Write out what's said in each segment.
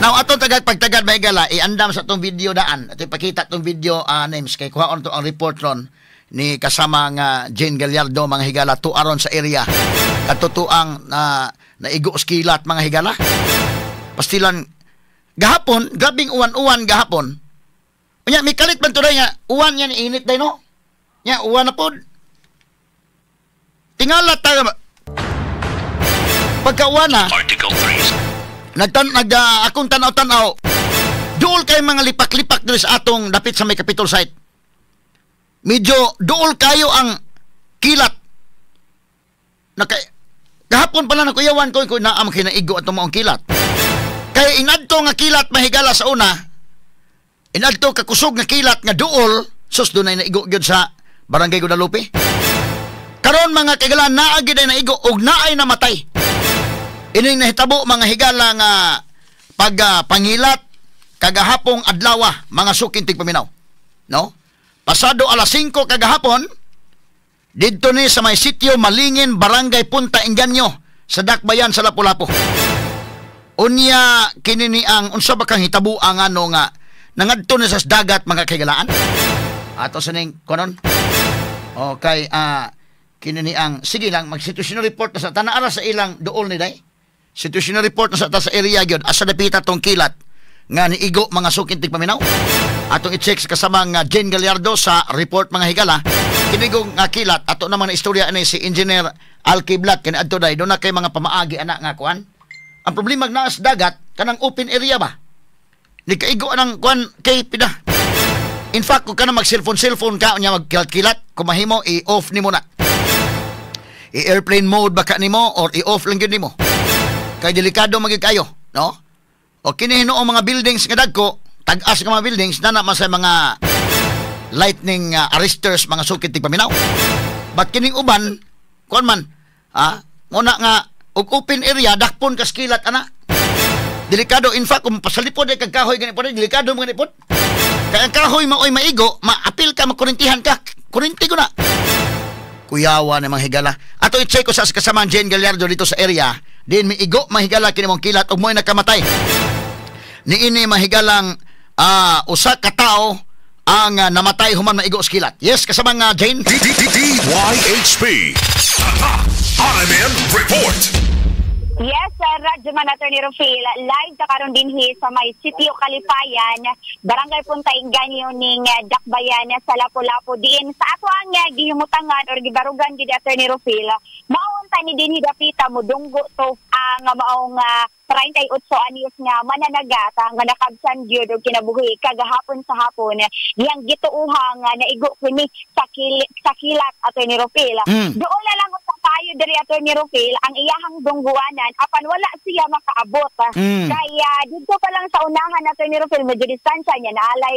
Now atong tagag pagtagad, mga higala, iandam sa atong video daan. Ato ipakita atong video, names kay kuhaon to ang report ron ni kasama nga Jane Gallardo, mga higala, tuaron sa area. Katutuang na naigo kilat, mga higala. Pastilan gahapon, grabing uwan-uwan gahapon. Unya may kalit man today nga uwan yan, init day, no. Nya uwan na pod. Tingala ta pagka uwan na. Article 3. Nagtan nag akong tanaw-tanaw. Duol kay mga lipak-lipak diri sa atong dapit sa may Capitol site. Medyo duol kayo ang kilat. Naka gahapon pa lang nakuyawan ko kung naa man kinaigo atong maong kilat. Kay inadto nga kilat, mahigala, sa una, inadto kakusog nga kilat nga duol, sus, dunay naigo gyud sa Barangay Guadalupe. Karon, mga kigala, naa gyud ay naigo og naay namatay. Ining nahitabo, mga higala, nga pag pangilat kagahapong adlawa, mga suking tigpaminaw. No? Pasado alas 5 kagahapon didto ni sa may sitio Malingin, Barangay Punta Engaño, sa Dakbayan sa Lapu-Lapu. Unya kini ni ang unsa ba kang hitabo ang ano nga nangadto ni sa dagat, mga kahigalaan? Ato sa ning konon. Okay, kini ni ang sige lang mag situational report na sa tanaara sa ilang duol ni day. Situational report na sa ta sa area gyud asa dapita tong kilat nga niigo, mga suking tigpaminaw. Atong i-check sa kasamang Jane Gallardo sa report, mga higala. Kinigong nga kilat ato naman na istorya ani si Engineer Al Kiblat kini adto day doon na kay mga pamaagi ana nga kuan. Ang problema naa sa dagat kanang open area ba? Ni kaigo anang kuan kay pida. In fact, kung ka na mag-cellphone cellphone ka unya magkilat-kilat, kung mahimo i-off nimo na. I-airplane mode ba ka nimo or i-off lang gyud nimo. Kay delikado magig kayo, no? O kini hinuong mga buildings nga dagko, tag-as nga mga buildings na naman sa mga lightning arresters, mga sukit tigpaminaw. But kining uban, kuan man, muna nga og open area dakpon kas kilat ana. Delikado. In fact, kung pasalipod ay kag kahoy gani pod, delikado mga pod. Kay ang kahoy maoy maigo, maapil ka, makurintihan ka. Kurinti ko na. Kuyawa na, mga higala. Ato i-check ko sa kasamang Jane Gallardo dito sa area. Din miigo, mahigala, kini mong kilat ug mo'y nakamatay. Niini, mahigalang, usa ka tawo ang namatay human maigo sa kilat. Yes, kasamang Jane. D D D DYHP. Tatak RMN Report. Yes, sir, Radyoman Attorney Rufil, live ta karon dinhi sa may Sitio Kalipayan, Barangay Punta Engaño ning Dakbayan sa Lapu-Lapu diin sa ato ang gihimutangan or gibarugan gid, Attorney Rufil. Maunta ni dinhi dapita mudunggo to ang maong 38 anyos nga mananagat nga nakabsan gyud og kinabuhi kagahapon sa hapon diyang gituuha nga naigo kini sa kilat, Attorney Rufil. Doon na lang sa tayo diri, Attorney Rufil, ang iyahang dungguanan apan wala siya makaabot. Kaya dito pa lang sa unahan, Attorney Rufil, medyo distansya niya naalay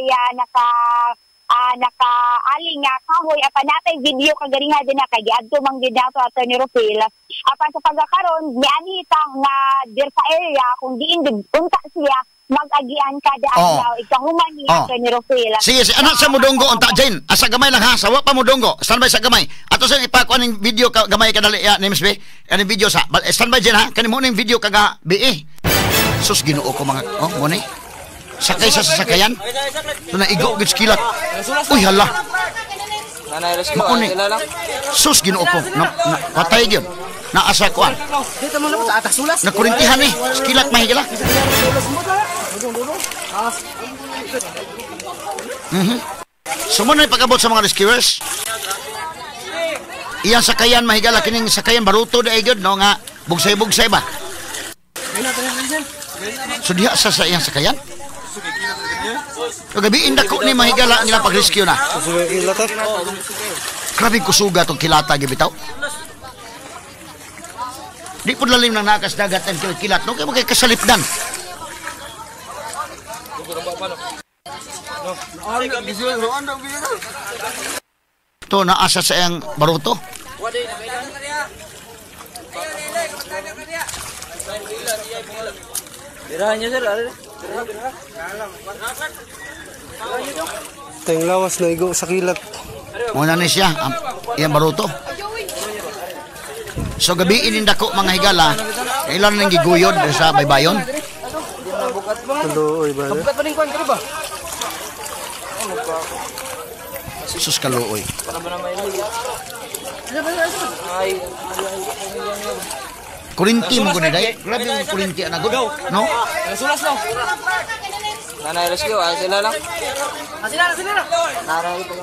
nakaali nga kahoy apan natay video kagaringa din na kay giadto man gyud nato, Attorney Rufil. Apan sa pagkakaron mianhi ta nga dir sa area kung diin unta siya mag-agian kada adlaw ikahuman ni Attorney Rufil. Sige, si anak sa mudunggo unta, Jane. Asa gamay lang ha, sa wa pa mudunggo. Standby sa gamay. Ato sa ipakuan ning video ka, gamay kadali ya ni Miss B. Kaning video sa standby, Jane, ha. Kani mo ning video kaga BE. Sus, Ginoo ko, mga oh mo ni. Sakay sa sasakayan. So naigo gid sa kilat. Uy, hala. Mauni. Sus, Ginoo ko. Na patay gyud. Naasa kuan. Nakurintihan ni. Kilat, mahigala. Sumunod pag-abot sa mga rescuers. Iyang sakayan, mahigala, kining sakayan baruto da gyud no nga bugsay-bugsay ba. So diha sa iyang sakayan. So gabi dako ni, mahigala, ang ilang pag-rescue na. Grabe kusuga tong kilata gibitaw. Di po lalim ng nakas dagat ang kilat no kay mga kasalipdan. To naasa sa iyang baruto. Tayong lawas na igo sa kilat. Muna ni siya ang iyang baruto. So gabi inindako, mga higala, kailan nang giguyod sa baybayon. Kaluoy ba? Sus kaluoy. Kurinti mo gani day. Grabe yung kurinti ana gud, no? Sulas lang. Nanay rescue, ay sila lang. Sila na, sila na. Naray pa.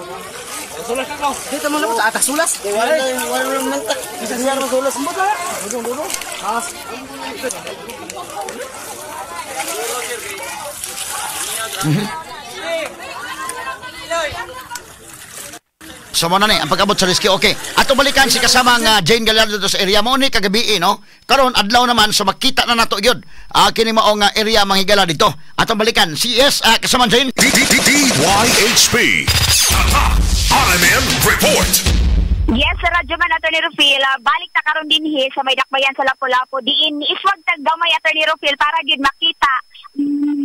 Sulas ka. Dito mo lang sa atas sulas. Wala wala man tak. Isa siya ro sulas mo ta. Dudong. As. So mo na ni ang pag-abot sa rescue. Okay. Ato balikan si kasamang Jane Gallardo sa area mo ni kagabi, no? Karon adlaw naman so makita na nato gyud. Kini mao nga area manghigala dito. Ato balikan si yes kasamang Jane. DYHP. Tatak RMN Report. Yes, Radyo Man, Atty. Rufil, balik na karon dinhi sa may dakbayan sa Lapu-Lapu. Diin iswag tag gamay, Atty. Rufil, para gyud makita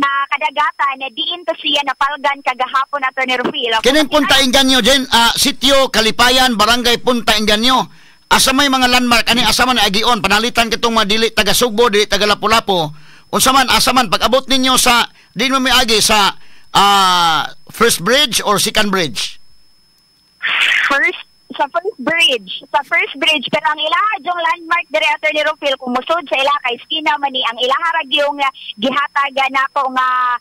na kadagatan na diin to siya napalgan kagahapon, Atty. Rufil. Kining Punta Inganyo, Jen, Sitio Kalipayan, Barangay Punta Inganyo. Asa may mga landmark ani, asa man agion panalitan kitong mga dili taga Sugbo, dili taga Lapu-Lapu. Unsa man, asa man pag-abot ninyo sa diin mo miagi sa first bridge or second bridge? Sa first bridge, pero ang ilaha yung landmark dire, Atty. Rufil, kung musod sa ila kay Skina man ni ang ilaha ra yung gihatagan nako nga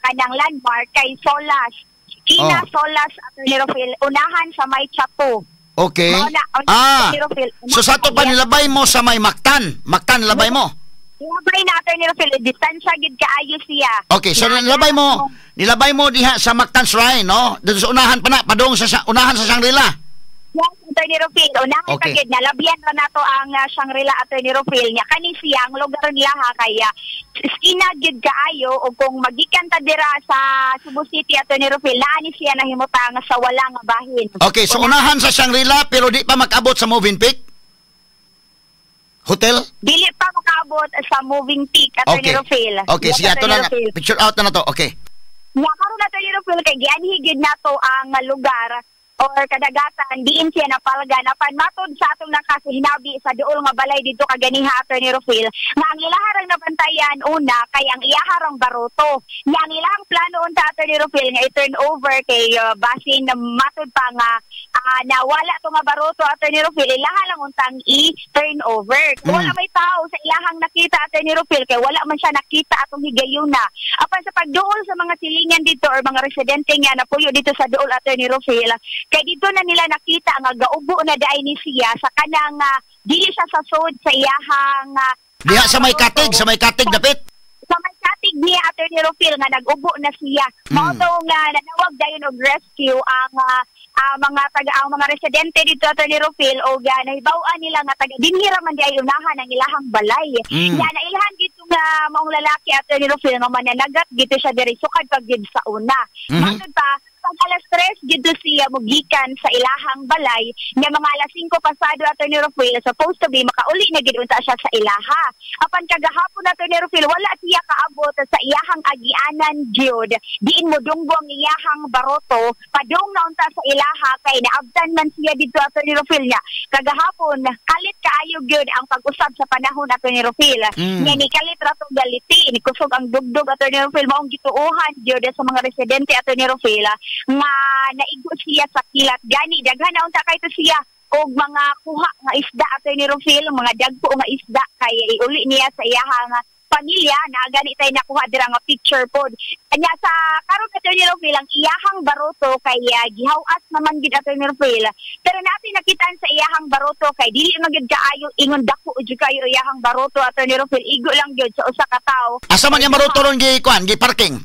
kanang landmark kay Solas. Skina Oh. Solas, Atty. Rufil, unahan sa may Chapo. Okay. Mauna, Rufil, So sa ato pa nilabay mo sa may Mactan. Mactan nilabay mo. Nilabay na, Atty. Rufil, distansya gid kaayo siya. Okay, so nilabay mo diha sa Mactan Shrine, no? Dito sa unahan pa na, padung sa unahan sa Shangri-La. Yes, Atty. Rufil, unahan Okay. pa gid nalabyan ra nato ang Shangri-La, Atty. Rufil. Nya kani siya ang lugar nila ha kaya skina gid kaayo og kung magikan ta dira sa Cebu City, Atty. Rufil, naa ni siya nahimutang sa wala nga bahin. Okay, so unahan sa Shangri-La pero di pa makabot sa Moving Peak Hotel? Dili pa makaabot sa Moving Peak, Atty. Okay. Rufil. Okay, Yes, sige, ato Atty. na Rufil. picture out na to. Okay. Nya karon, Atty. Rufil, kay gianhi gid nato ang lugar or kadagatan diin siya napalgan apan matod sa atong nakasihinabi sa duol nga balay didto kaganiha, Atty. Rufil, nga ang ilaharang nabantayan una kay ang iyaharang baroto. Nga ang ilahang plano unta, Atty. Rufil, nga i-turn over kay basin na matod pa nga nawala to nga baroto, Atty. Rufil, ilaha lang untang i-turn over. Kung wala may tao sa ilahang nakita, Atty. Rufil, kay wala man siya nakita atong higayuna. Apan sa pagduol sa mga silingan dito or mga residente nga napuyo dito sa duol, Atty. Rufil, kay dito na nila nakita nga gaubo na daay ni siya sa kanang dili siya sa sod sa iyahang diha sa may katig, sa may katig dapit. Sa may katig niya, Atty. Rufil, nga nag-ubo na siya. Mao to nga nanawag dayon og rescue ang mga taga ang mga residente dito, Atty. Rufil, og nahibaw-an nila nga taga dinhi ra man di ay unahan ang ilahang balay. Nya nailhan dito nga maong lalaki, Atty. Rufil, nga mananagat dito siya diri sukad pag gid sa una. Matod pa pag alas 3 dito siya mugikan sa ilahang balay, nya mga alas 5 pasado, Atty. Rufil, supposed to be makauli na gid unta siya sa ilaha. Apan kagahapon, Atty. Rufil, wala siya kaabot sa iyahang agianan gyud. Diin mo dunggo ang iyahang baroto, padung na unta sa ilaha kay naabtan man siya didto, Atty. Rufil. Nya kagahapon kalit kaayo gyud ang pag-usab sa panahon, Atty. Rufil. Nya ni kalit ra tong galiti, ni kusog ang dugdog, Atty. Rufil, maong gituohan gyud sa mga residente, Atty. Rufil, nga naigo siya sa kilat. Gani daghan na unta kayto siya og mga kuha nga isda, Atty. Rufil, mga dagko nga isda kay iuli niya sa iyahang pamilya na gani tay nakuha dira nga picture pod. Kanya sa karon, Atty. Rufil, ang iyahang baroto kay gihaw-as naman gid, Atty. Rufil. Pero natin nakitaan sa iyahang baroto kay dili man gid kaayo ingon dako jud kayo iyahang baroto, Atty. Rufil, igo lang gyud sa usa ka tawo. Asa man yang baroto ron gi kuan, gi parking?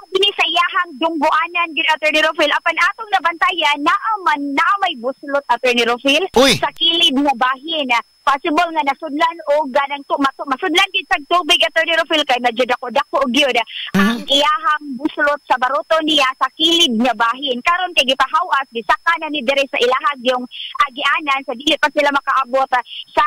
Dinhi sa iyahang dungguanan gid, Atty. Rufil. Apan atong nabantayan naa man na may buslot, Atty. Rufil, sa kilid nga bahin. Possible nga nasudlan o ganang masudlan gid sa tubig, Atty. Rufil, kay medyo dako-dako gyud ang iyahang buslot sa baroto niya sa kilid nga bahin. Karon kay gipahawas gisaka na ni diri sa ilahag yung agianan sa dili pa sila makaabot sa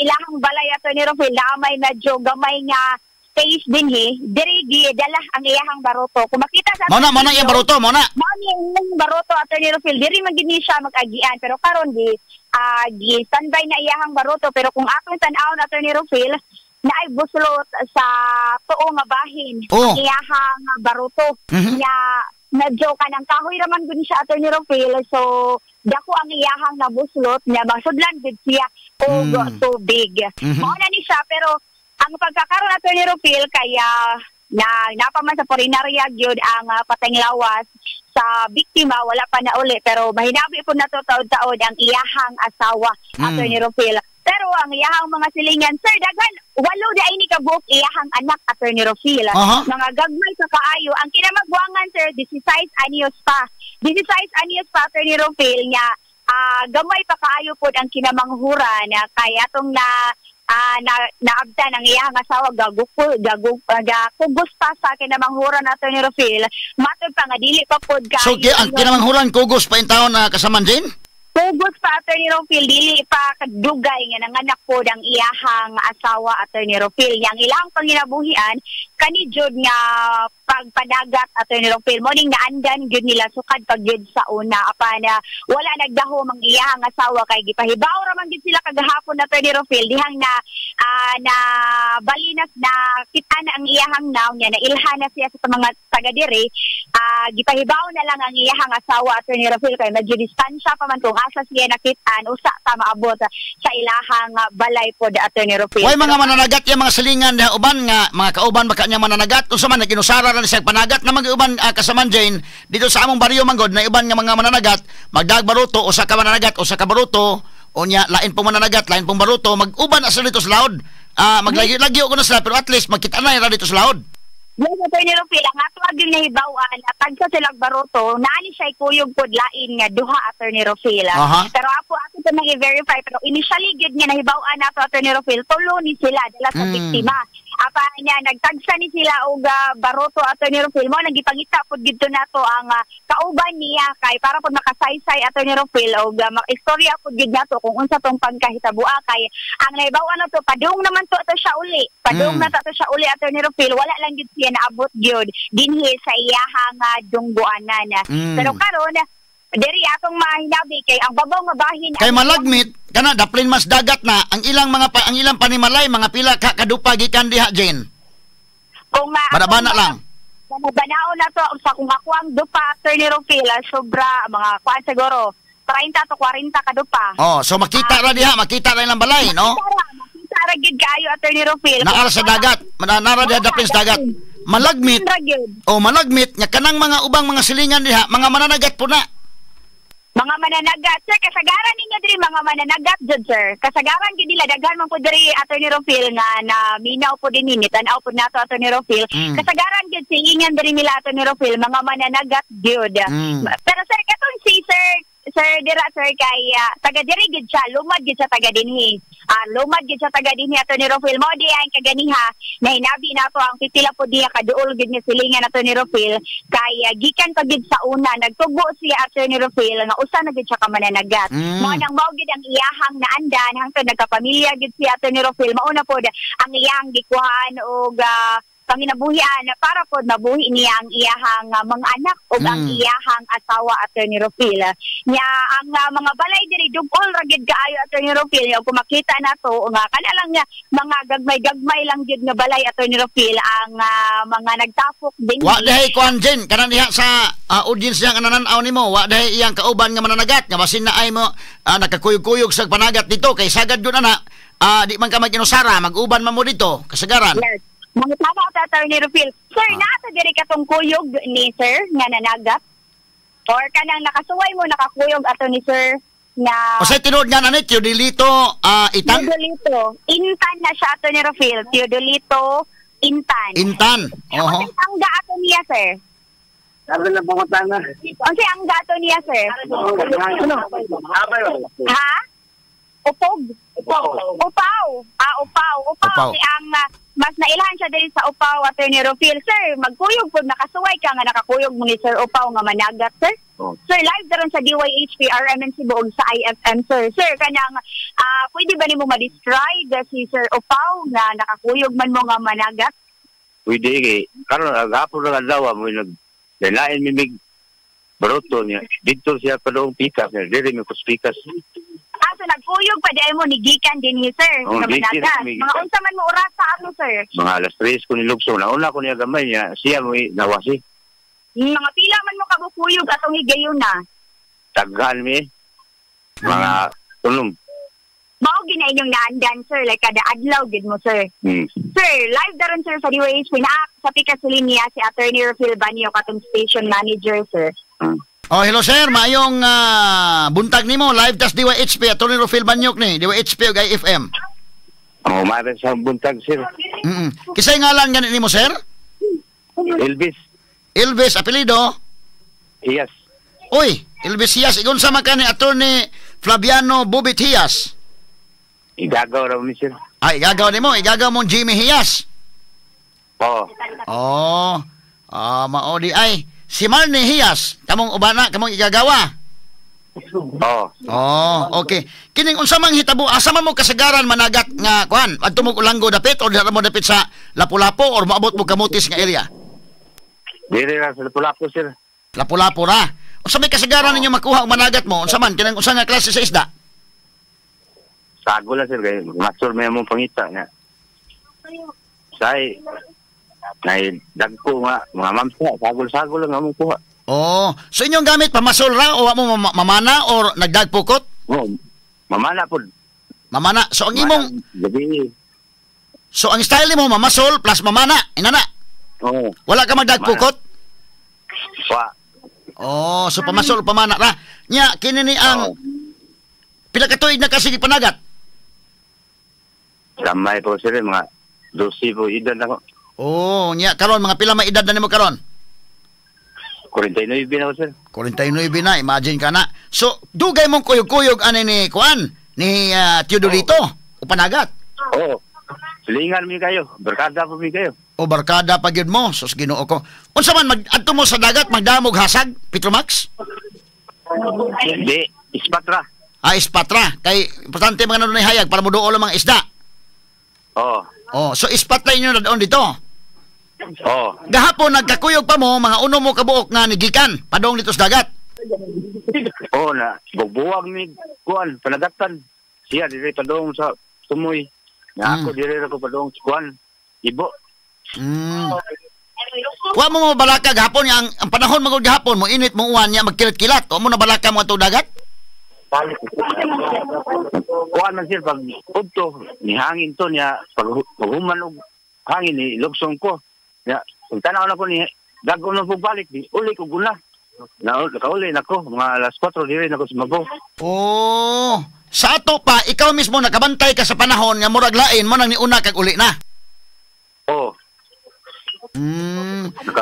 ilahang balay, Atty. Rufil. Naa may medyo gamay nga space dinhi, diri gidala ang iyahang baroto. Kung makita sa Mao na iyang baroto, mao na. Mao ni iyang baroto, Atty. Rufil, diri man gid ni siya mag-agian, pero karon di gi standby na iyahang baroto. Pero kung atong tan-awon, Atty. Rufil, Naay buslot sa tuo nga bahin. Oh. Ang iyahang baruto. Nya medyo kanang kahoy raman gud siya, Attorney Rufil, so dako ang iyahang nabuslot nya masudlan gud siya og tubig. Mao na ni siya, pero ang pagkakaroon, Attorney Rufil, kaya na napaman sa purinarya gyud ang patayng lawas sa biktima, wala pa na uli, pero mahinabi po na to taod-taod ang iyahang asawa, Attorney Rufil. Pero ang iyahang mga silingan, sir, daghan, walo di ay ni kabuok iyahang anak, Attorney Rufil. Mga gagmay sa kaayo. Ang kinamagwangan, sir, 16 anyos pa. 16 anyos pa, Attorney Rufil, nga gamay pa kaayo pod ang kinamanghuran kay atong na na naabtan ang iyahang asawa gagukul gagug gakugos pa sa kinamanghuran, Attorney Rufil, matod pa nga dili pa pod kaayo. So ang kinamanghuran kugos pa intawon na kasaman din? Kugos pa, Attorney Rufil, dili pa kadugay nga nanganak pod ang iyahang asawa, Attorney Rufil. Yang ilang panginabuhian kani jud nga pagpadagat, Attorney Rufil, mo ning naandan gyud nila sukad pag gyud sa una, apan wala nagdahom ang iyahang asawa kay gipahibaw ra man gyud sila kagahapon, Attorney Rufil, dihang na na balinas na kita na ang iyahang naw niya, nailhan na siya sa mga taga diri, gipahibaw na lang ang iyahang asawa, Attorney Rufil, kay medyo distansya pa man kung asa siya nakitaan usa ta maabot sa ilahang balay pod, Attorney Rufil. Way mga mananagat yung mga silingan diha uban nga mga kauban baka niya mananagat unsa man naginusara ra ni siya panagat na mga uban, kasaman Jane, dito sa among baryo manggod na uban nga mga mananagat magdag baruto, usa ka mananagat usa ka baruto, unya lain pong mananagat lain pong baruto, mag-uban asa dito sa laod, maglagi-lagyo ko na sila pero at least magkita na ra dito sa laod. Yes, Attorney Rufil, ang ato aging nahibawan, at tagsa silang baruto, naani siya kuyog pod lain nga duha, Attorney Rufil. Pero apo ato ito nang i-verify, pero initially gyud nga nahibawan nato, Attorney Rufil, tulo ni sila dala sa biktima. Apa niya nagtagsa ni sila og baruto, Attorney Rufil, mo nang gipangita pod gidto nato ang kauban niya kay para pod makasaysay, Attorney Rufil, og istorya pod gid nato kung unsa tong pagkahitabua kay ang nahibawan nato padung naman to ato siya uli. Padung na to ato siya uli, Attorney Rufil, wala lang gid siya naabot gyud dinhi sa iyahang dungguanan. Pero karon diri atong mahinabi kay ang babaw nga bahin kay malagmit kana daplin mas dagat na ang ilang mga ang ilang panimalay mga pila ka kadupa gikan diha, Jane. Kung banabana lang. Banao na to sa kung ako ang dupa, Attorney Rufil, sobra mga kuan siguro 30 to 40 kadupa. Oh, so makita ra diha, makita ra ilang balay, no? Makita ra gid kaayo, Attorney Rufil. Naara sa dagat, nara diha daplin sa dagat. Malagmit. O malagmit nga kanang mga ubang mga silingan diha, mga mananagat po na. Mga mananagat, sir, kasagaran ninyo diri mga mananagat jud, sir. Kasagaran gid nila daghan man po diri, Attorney Rufil, nga na minaw po din ni tan-aw po nato, Attorney Rufil. Kasagaran gid silingan diri nila, Attorney Rufil, mga mananagat gyud. Pero sir, katong si sir dira, sir, kay taga diri gid siya, lumad gid siya taga dinhi. Lumad gid siya taga dinhi, Attorney Rufil. Mo di ang kaganiha na hinabi nato ang pipila po diya kaduol gid nga silingan, Attorney Rufil, kay gikan pa gid sa una nagtubo siya, Attorney Rufil, nga usa na gid siya ka mananagat. Mao nang mao gid ang iyahang naandan hangtod nagkapamilya gid siya, Attorney Rufil. Mao na pod ang iyang gikuhaan og panginabuhian para pod mabuhi niya ang iyahang mga anak ug ang iyahang asawa, Attorney Rufil. Nya ang mga balay diri dugol ra gid kaayo, Attorney Rufil. Nya kung makita nato nga kana lang nga mga gagmay-gagmay lang gid nga balay, Attorney Rufil, ang mga nagtapok din. Wa dahi kuan Jen kana diha sa audience niya nga nanan-aw nimo, wa dahi iyang kauban nga mananagat nga basin na ay mo nakakuyog-kuyog sa panagat dito kay sagad gyud ana, di man ka mag-inusara, mag-uban man mo dito kasagaran. Yes. Mga tama ka, Attorney Rufil. Sir, naata diri katong kuyog ni sir nga nanagat? Or kanang nakasuway mo nakakuyog ato ni sir na... O sa tinuod nga na ni Teodolito Itan? Teodolito. Intan na siya, Attorney Rufil. Teodolito Intan. Intan. Oho. Ang angga ato niya, sir? Sabi na pangutana. Ang angga ato niya, sir? Ano? Ha? Upog. Upaw. Upaw. Upaw. Upaw. Ang mas nailahan siya din sa Upaw, Attorney Rufil. Sir, magkuyog po, nakasuway ka nga nakakuyog mo ni Sir Upaw nga managat, sir. Oh. Sir, live daron sa DYHP RMN Cebu ug sa IFM, sir. Sir, kanang pwede ba nimo ma-describe si Sir Upaw nga nakakuyog man mo nga managat? Pwede kay karon agapon ra adlaw mo nag lain mimig baruto niya. Didto siya padung pikas niya. Diri mi kuspikas. Ah, so nagkuyog pa di mo ni gikan din ni sir Oh, sa gikan, managat. may Mga gikan. unsa man mo oras sa ato, sir? Mga alas 3 ko nilugso. Nauna ko niya gamay niya. Siya mo nawasi. Mga pila man mo kabukuyog atong higayon na. Taghan mi. Mga tulong. Mao gina inyong naandan, sir, like kada adlaw gid mo, sir. Sir, live daron sir sa DYHP na sa pikas linya si Attorney Rufil Banyo katong station manager, sir. Oh, hello sir, maayong buntag nimo live tas DYHP Attorney Rufil Banyok ni DYHP ug IFM. Oh, mare sa buntag, sir. Kisay ngalan gani nimo, sir? Elvis. Elvis apelyido? Yes. Uy, Elvis Hias, igon sama ka ni Attorney Flaviano Bubit Hias. Igagaw raw mi, sir. Ay, igagaw nimo, igagaw mong Jimmy Hias. Oo. Oh. Ah, mao di ay si Marnie Hias, kamong ubana, kamong igagawa. Oo. Oh, okay. Kining unsa mang hitabo, asa man mo kasagaran managat nga kuan, adto mo Ulanggo dapit or dira mo dapit sa Lapu-Lapu or moabot mo Camotes nga area? Diri ra sa Lapu-Lapu, sir. Lapu-Lapu ra. Unsa may kasagaran ninyo makuha og managat mo? Unsa man kinang unsa nga klase sa isda? Sago lang, sir, kay masur may among pangita nga. Say nay dagko nga mga mamsa, sagol-sagol lang among kuha. Oh, so inyong gamit pamasol ra o wa mo mamana or nagdagpukot? Oh, mamana pod. Mamana. So ang imong gabi. So ang style nimo mamasol plus mamana, inana. Oo. Wala ka magdagpukot? Wa. Oh, so pamasol pamana ra. Nya kini ni ang pila ka tuig na kasi panagat? Gamay po sir, mga 12 po edad ako. Oh, nya karon mga pila may edad na nimo karon? 49 na ako, sir. 49 na, imagine ka na. So, dugay mong kuyog-kuyog ani ni kuan ni Teodolito o panagat. Oo. Silingan mi kayo, barkada po mi kayo. O barkada pa gyud mo, sus Ginoo ko. Unsa man mag-adto mo sa dagat magdamog hasag, Petromax? Hindi, ispatra. Ah, ispatra. Kay importante mga nanunay hayag para moduol ang mga isda. Oo. Oh, so ispatra inyo na doon dito. Oo. Gahapon nagkakuyog pa mo mga uno mo kabuok nga nigikan padong dito sa dagat. Oo na, bugbuwag mi kuan panagatan. Siya diri padong sa Tumoy. Na ako diri ra ko padong sa kuan. Ibo. Wa mo mabalaka gahapon nga ang panahon magud gahapon mo init mo uwan niya magkilat-kilat. Wa mo nabalaka mo atong dagat? Kuan man sir pag udto ni hangin to niya pag human og hangin ni lugsong ko. Ya, pag tanaw na ko ni dagom na balik di uli ko guna. Na nakauli nako mga alas 4 diri nako sa Mago. Oh, sa ato pa ikaw mismo nakabantay ka sa panahon nga murag lain mo nang niuna kag uli na. Oh.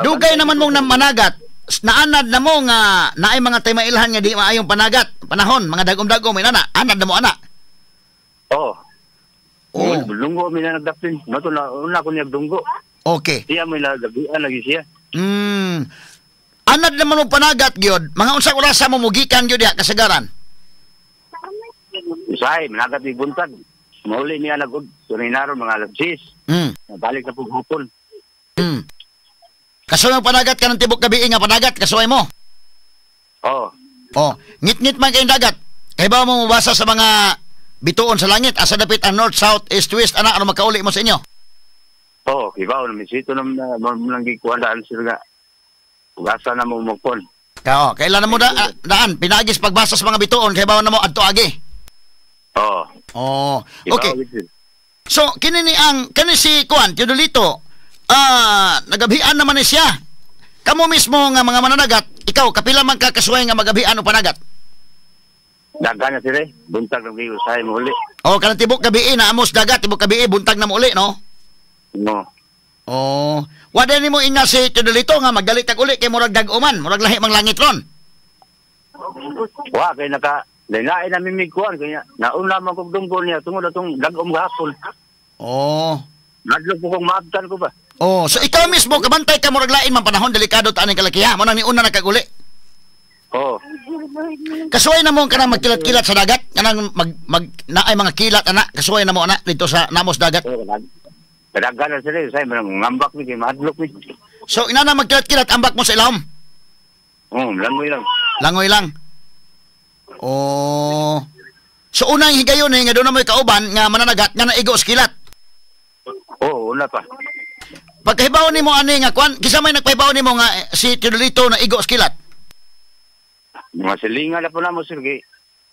Dugay naman mong managat. Naanad na mo nga naay mga timailhan nga di maayong panagat panahon mga dagom-dagom inana anad na mo ana. Oh. Oh. Lunggo mi na nagdapin. Mato na una ko niya dunggo. Okay. Siya may nagabian lagi siya. Anad naman mo panagat gyud. Mga unsang orasa mo mugikan gyud diha kasagaran? Usahay managat ni buntag. Mauli niya nagud surinaro mga alas 6. Balik na pug hapon. Kasuway mo panagat ka ng tibok gabi nga panagat kasuway mo. Oh. Oh, ngit-ngit man kayong dagat. Kay ba mo mabasa sa mga bituon sa langit asa dapit ang north, south, east, west ana aron makauli mo sa inyo? Oh, kibaw na misito na nang gikuan daan sir nga. Ugasa na mo magpon. Kao, kailan na mo daan pinagis pagbasa sa mga bituon kay bawo na mo adto agi. Oh. Oh, okay. So kini ni ang kani si kuan Teodolito. Nagabhian naman ni siya. Kamo mismo nga mga mananagat, ikaw kapila man ka kasuway nga magabian o panagat? Dagan na sir eh. Buntag na kayo usahay mo uli. Oh, kanang tibok gabi na amos dagat, tibok gabi buntag na mo uli, no? No. Oh, wala nimo ina si Teodolito nga magdalit tag uli kay murag dag-uman, murag lahi mang langit ron. Wa kay naka lain na mimig kuan kay nauna man kog dunggo niya tungod atong dag-um gahapon. Oh. Nadlok ko kong maabtan ko ba. Oh, so ikaw mismo kabantay ka murag lain man panahon delikado ta aning kalakiha mo nang niuna na kag uli. Oh. Kasuway na mo kanang magkilat-kilat sa dagat, kanang mag naay mga kilat ana, kasuway na mo ana dito sa namos dagat. Oh, Daghan na sila, say man ngambak mi kay mahadlok mi. So inana magkilat-kilat ambak mo sa ilawom. Oh, langoy lang. Langoy lang. Oh. So unang higayon eh, nga doon na mo'y kauban nga mananagat nga naigo sa kilat. Oo, una pa. Pagkahibaw nimo ani nga kwan, kinsa may nagpahibaw nimo nga si Teodolito na igo sa kilat? Mga silingan na po namo sir kay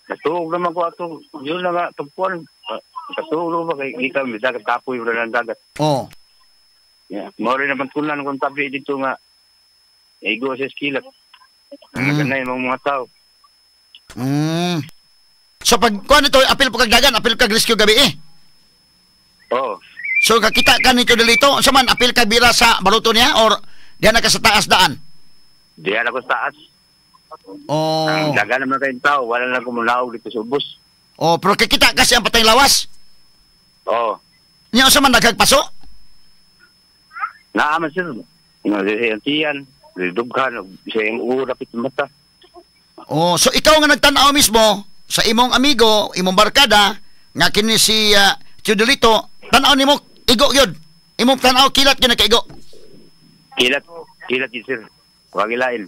natuog naman ko ato yun na nga tugpuan. Katuog naman ba kay kita mi dagat kapoy wala ng dagat. Oh. Yeah. Mao rin naman kunan kung tabi dito nga igo sa kilat. Naganay mga mga tao. So pag kuan ito, apil po kag dagan, apil kag rescue gabi eh. Oo. So kakita ka ni Teodolito, unsa man apil ka bira sa baruto niya or diha na ka sa taas daan? Diyan ako sa taas. Oh. Ang dagan naman kayong tao, wala lang kumulaog dito sa ubos. Oh, pero kakita kasi ang patay lawas. Oo. Nya unsa man nagagpaso? Naaman sir. Nga siyang tiyan, dughan, siyang urapit mata. Oh, so ikaw nga nagtan-aw mismo sa imong amigo, imong barkada nga kini si Teodolito, tan-aw nimo igo gyud. Imong tan-aw kilat gyud nakaigo. Kilat, kilat yun sir. Wag ilain.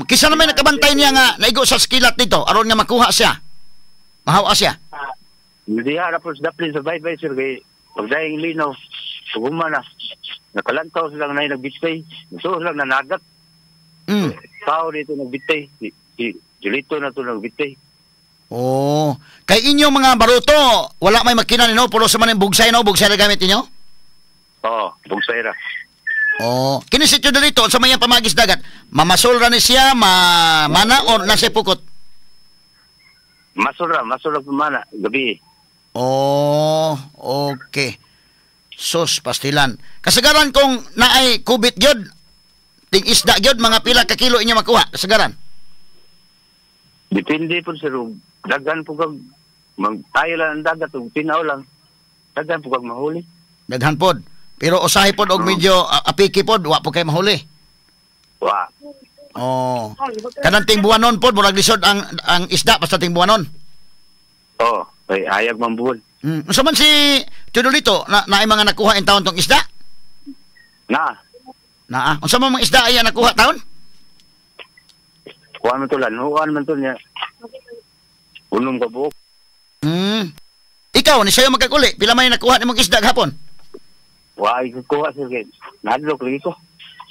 Kisa naman nakabantay niya nga naigo sa kilat dito aron nga makuha siya. Mahawa siya. Hindi harap po sa daplin sa baybay sir kay pagdaing linaw, suguma na. Nakalantaw silang na nagbitay. So silang nanagat. Tao dito nagbitay. Si Julito na to nagbitay. Oh, kay inyong mga baruto, wala may makina nino, puro sa man bugsay no, bugsay ra gamit ninyo? Oo, bugsay ra. Oh, kini si Teodolito sa may pamagis dagat, mamasol ra ni siya, mana or nasa pukot? Masol ra pumana gabi. Oh, okay. Sus, pastilan. Kasagaran kung naay kubit gyud, ting isda gyud mga pila ka kilo inyo makuha, kasagaran. Depende po sir, daghan po kag magtayo lang ang dagat ug tinaw lang. Daghan po kag mahuli. Daghan pod. Pero usahay pod og medyo apiki pod, wa po kay mahuli. Wa. Oh. Kanang tingbuanon pod murag lisod ang isda basta tingbuanon. Oh, ay hayag man buwan. Unsa man si Teodolito na naay mga nakuha in taon tong isda? Na. Naa. Unsa man mga isda ay nakuha taon? Kuha man to lan, huwan man to niya. Unom ka buok. Ikaw ni sayo magkakuli, pila may nakuha nimong isda gahapon? Wa ay kuha sir kay nahadlok lagi ko.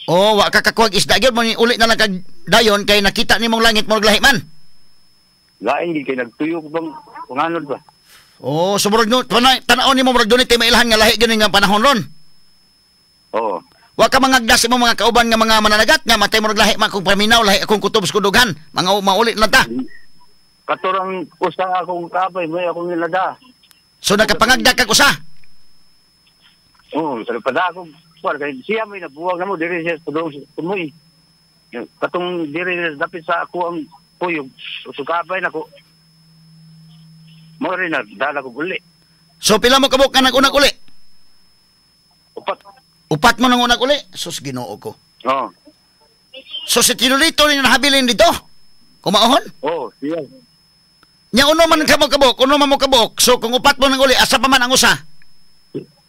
Oh, wa ka kakuha isda gyud mo ni uli na lang kag dayon kay nakita nimong langit mo lahi man. Lain gid kay nagtuyo ko bang panganod ba. Oh, so murag no, tan-aw nimo murag dunay tay mailhan nga lahi gyud nga panahon ron. Oo. Wa ka mangagdas imong mga kauban nga mga mananagat nga matay murag lahi man kung paminaw lahi akong kutob sa kudughan, mga mauli lang ta. Katurang usa akong kabay may akong nilada. So nakapangagda kag usa. Oo, sa pada ako kuan kay siya may nabuwag namo diri siya padung tumoy. Katong diri dapit sa ako ang kuyog, usukabay nako. Mo rin nagdala ko uli. So pila mo kabuk nga nag-unag uli? Upat. Upat mo nang unag uli? Sus, Ginoo ko. Oo. So si Teodolito ni nahabilin dito? Kumaohon? Oo, siya. Nya uno man ka mo kabuk, uno man mo kabuk. So kung upat mo nang uli, asa pa man ang usa?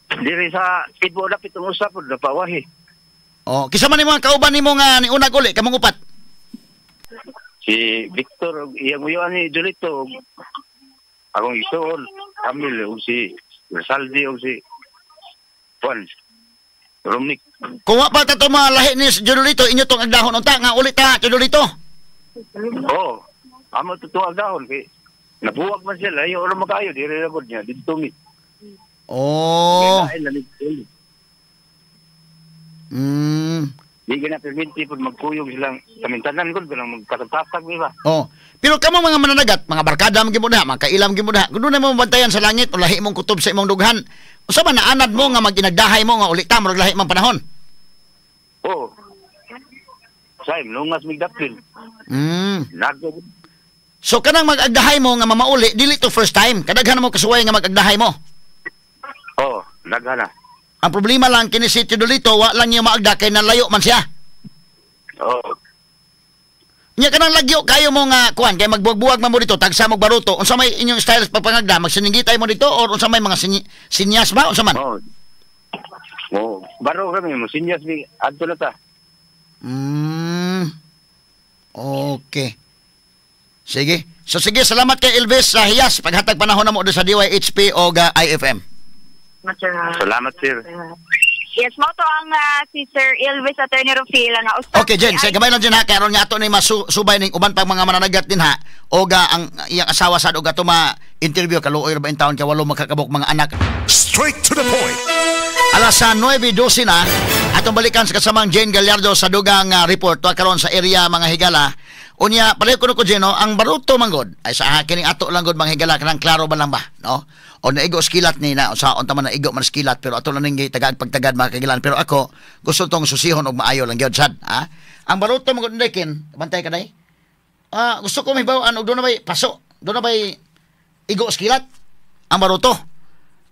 Diri sa ibo dapit ang usa pod napawahi. Oh, kisa man nimo ang kauban nimo nga ni unag uli kamong upat? Si Victor iyang uyoan ni Julito, akong isuon, Camille ug si Rosaldi ug si Juan Romnick. Kung wa pa ta to mga lahi ni Teodolito, inyo tong agdahon unta nga ulit ta Teodolito. Oo. Amo to agdahon kay nabuwag man sila, ayo ora makayo diri ra gud niya didto mi. Oh. Di gina perminti pud magkuyog silang kamintanan gud kanang magkatagtag di ba. Oh. Pero kamo mga mananagat, mga barkada man gyud mo diha, mga kailam gyud mo diha. Kun dunay mo bantayan sa langit o lahi imong kutob sa imong dughan, usa man naanad mo nga maginagdahay mo nga ulit ta murag lahi man panahon. Oo. Say lungas mig daplin. Nago. So kanang mag-agdahay mo nga mamauli dili to first time. Kadaghan mo kasuway nga mag-agdahay mo. Oo, daghan na. Ang problema lang kini si Teodolito wa lang niya maagda kay nalayo man siya. Oo. Nya kanang lagyo kayo mo nga kuan kay magbuwag-buwag man mo dito tagsa mo baruto. Unsa may inyong style sa pagpangagda? Magsiningitay mo dito or unsa may mga sinyas ba unsa man? Oo. Oo, baro kami mo sinyas mi adto na ta. Okay. Sige. So sige, salamat kay Elvis sa Hiyas paghatag panahon namo sa DYHP o IFM. Salamat, sir. Yes, mo to ang si Sir Elvis, Attorney Rufil, nga usa. Okay, Jen, sige, gamay lang dyan ha, kay aron nga ato ni masubay ning uban pang mga mananagat din ha, o ga ang iyang asawa sad og ato ma-interview, kaluoy ra ba in taon kay walo makakabok mga anak. Straight to the point. Alas 9:12 na, atong balikan sa kasamang Jane Gallardo sa dugang report to karon sa area, mga higala. Unya, pareho kuno ko, Jen, no, ang baruto manggod ay sa kining ato lang gud, mga higala, kanang klaro ba lang ba, no? O naigo skilat ni na sa unta man naigo man skilat, pero ato lang ning tagad pagtagad, mga kagilan, pero ako gusto tong susihon og maayo lang gyud sad, ha. Ang baruto manggod kin, bantay ka day. Ah, gusto ko mahibaw-an og doon na bay paso, doon na bay igo skilat ang baruto.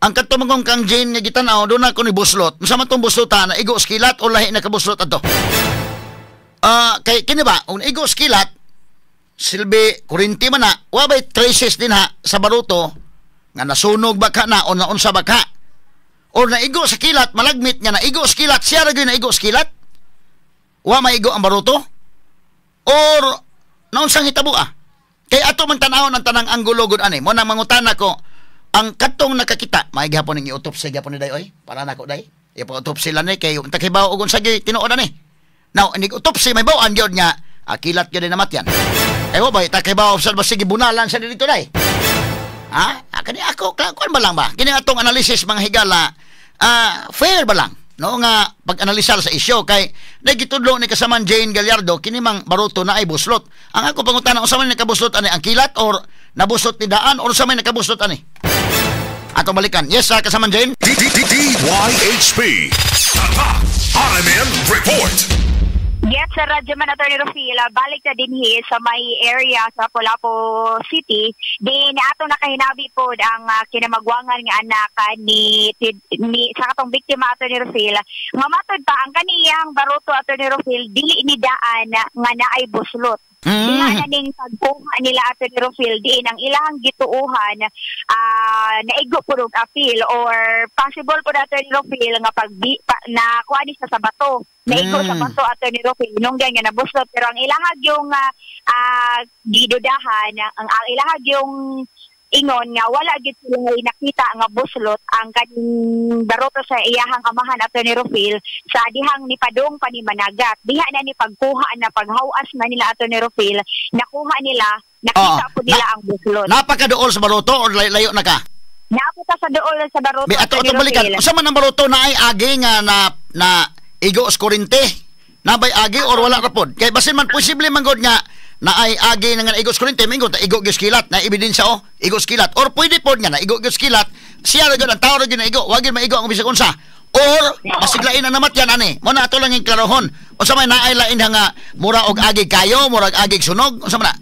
Ang kadto mangong kang Jane nga gitan-aw, doon na ko ni buslot. Unsa man tong buslotan, na igo skilat o lahi na kabuslot adto? Ah, kay kini ba, kung igo skilat, silbi kurinti man na, wa bay traces din ha sa baruto nga nasunog ba ka na o naunsa ba ka? O naigo sa kilat, malagmit nga naigo sa kilat, siya ra gyud naigo sa kilat? Wa maigo ang baruto? Or naunsang hitabo ah? Kay ato man tan-awon ang tanang anggulo gud ani. Mo nang mangutana ko, ang katong nakakita, may gihapon ning i-autopsy gihapon ni day oy, para nako day. Ipa-autopsy lang ni kay unta kay bawo og unsa gyud tinuod ani. Now, inig autopsy may bawaan gyud nga kilat gyud namatyan. Eh wa ba ta kay bawo sa basig bunalan sa dito day. Ha? Kani ako kuan ba lang ba? Kini atong analysis, mga higala, fair ba lang no nga pag-analisar sa isyu kay nagitudlo ni kasaman Jane Gallardo kini mang baruto na ay buslot. Ang ako pangutana, unsa man nakabuslot ani, ang kilat or nabuslot ni daan or unsa man nakabuslot ani? Atong balikan. Yes, kasaman Jane. DYHP. Tatak RMN Report. Yes, Sir Radyoman, Attorney Rufil, balik na din hi sa may area sa Lapu-Lapu City. Din ato nakahinabi po ang kinamagwangan nga anak ni sa katong biktima, Attorney Rufil. Nga matod pa ang kaniyang baruto, Attorney Rufil, dili ni daan nga naay buslot. Diha na ning pagkuha nila, Attorney Rufil, diin ang ilang gituuhan, naigo po og apil or possible po, Attorney Rufil, nga pag pa, nakuha ni siya sa bato. Naigo sa bato, Attorney Rufil, nunggan nga nabuslot, pero ang ilahag yung gidudahan, ang ilahag yung ingon nga wala gid sila nakita nga buslot ang kaning baroto sa iyahang amahan, Attorney Rufil, sa dihang nipadong pa ni managat. Diha na ni pagkuha na paghawas na nila, Attorney Rufil, nakuha nila, nakita po nila ang buslot. Napakaduol sa baroto or layo na ka? Napunta sa duol sa baroto. May ato atong balikan. Unsa man ang baroto, na ay agi nga na igo sa kurente? Nabay agi or wala ra pod? Kay basin man posible man gud nga na ay agi na nga igo sa kurente, mingon ta igo gyud kilat, na ebidensya oh, igo sa kilat. Or pwede pod nga na igo gyud kilat, siya ra gyud ang tao ra gyud na igo, wa gyud maigo ang bisag unsa. Or masiglain na namatyan ani. Mo na ato lang yung klarohon. Unsa may naay lain nga mura og agi kayo, mura og agi sunog, unsa man na?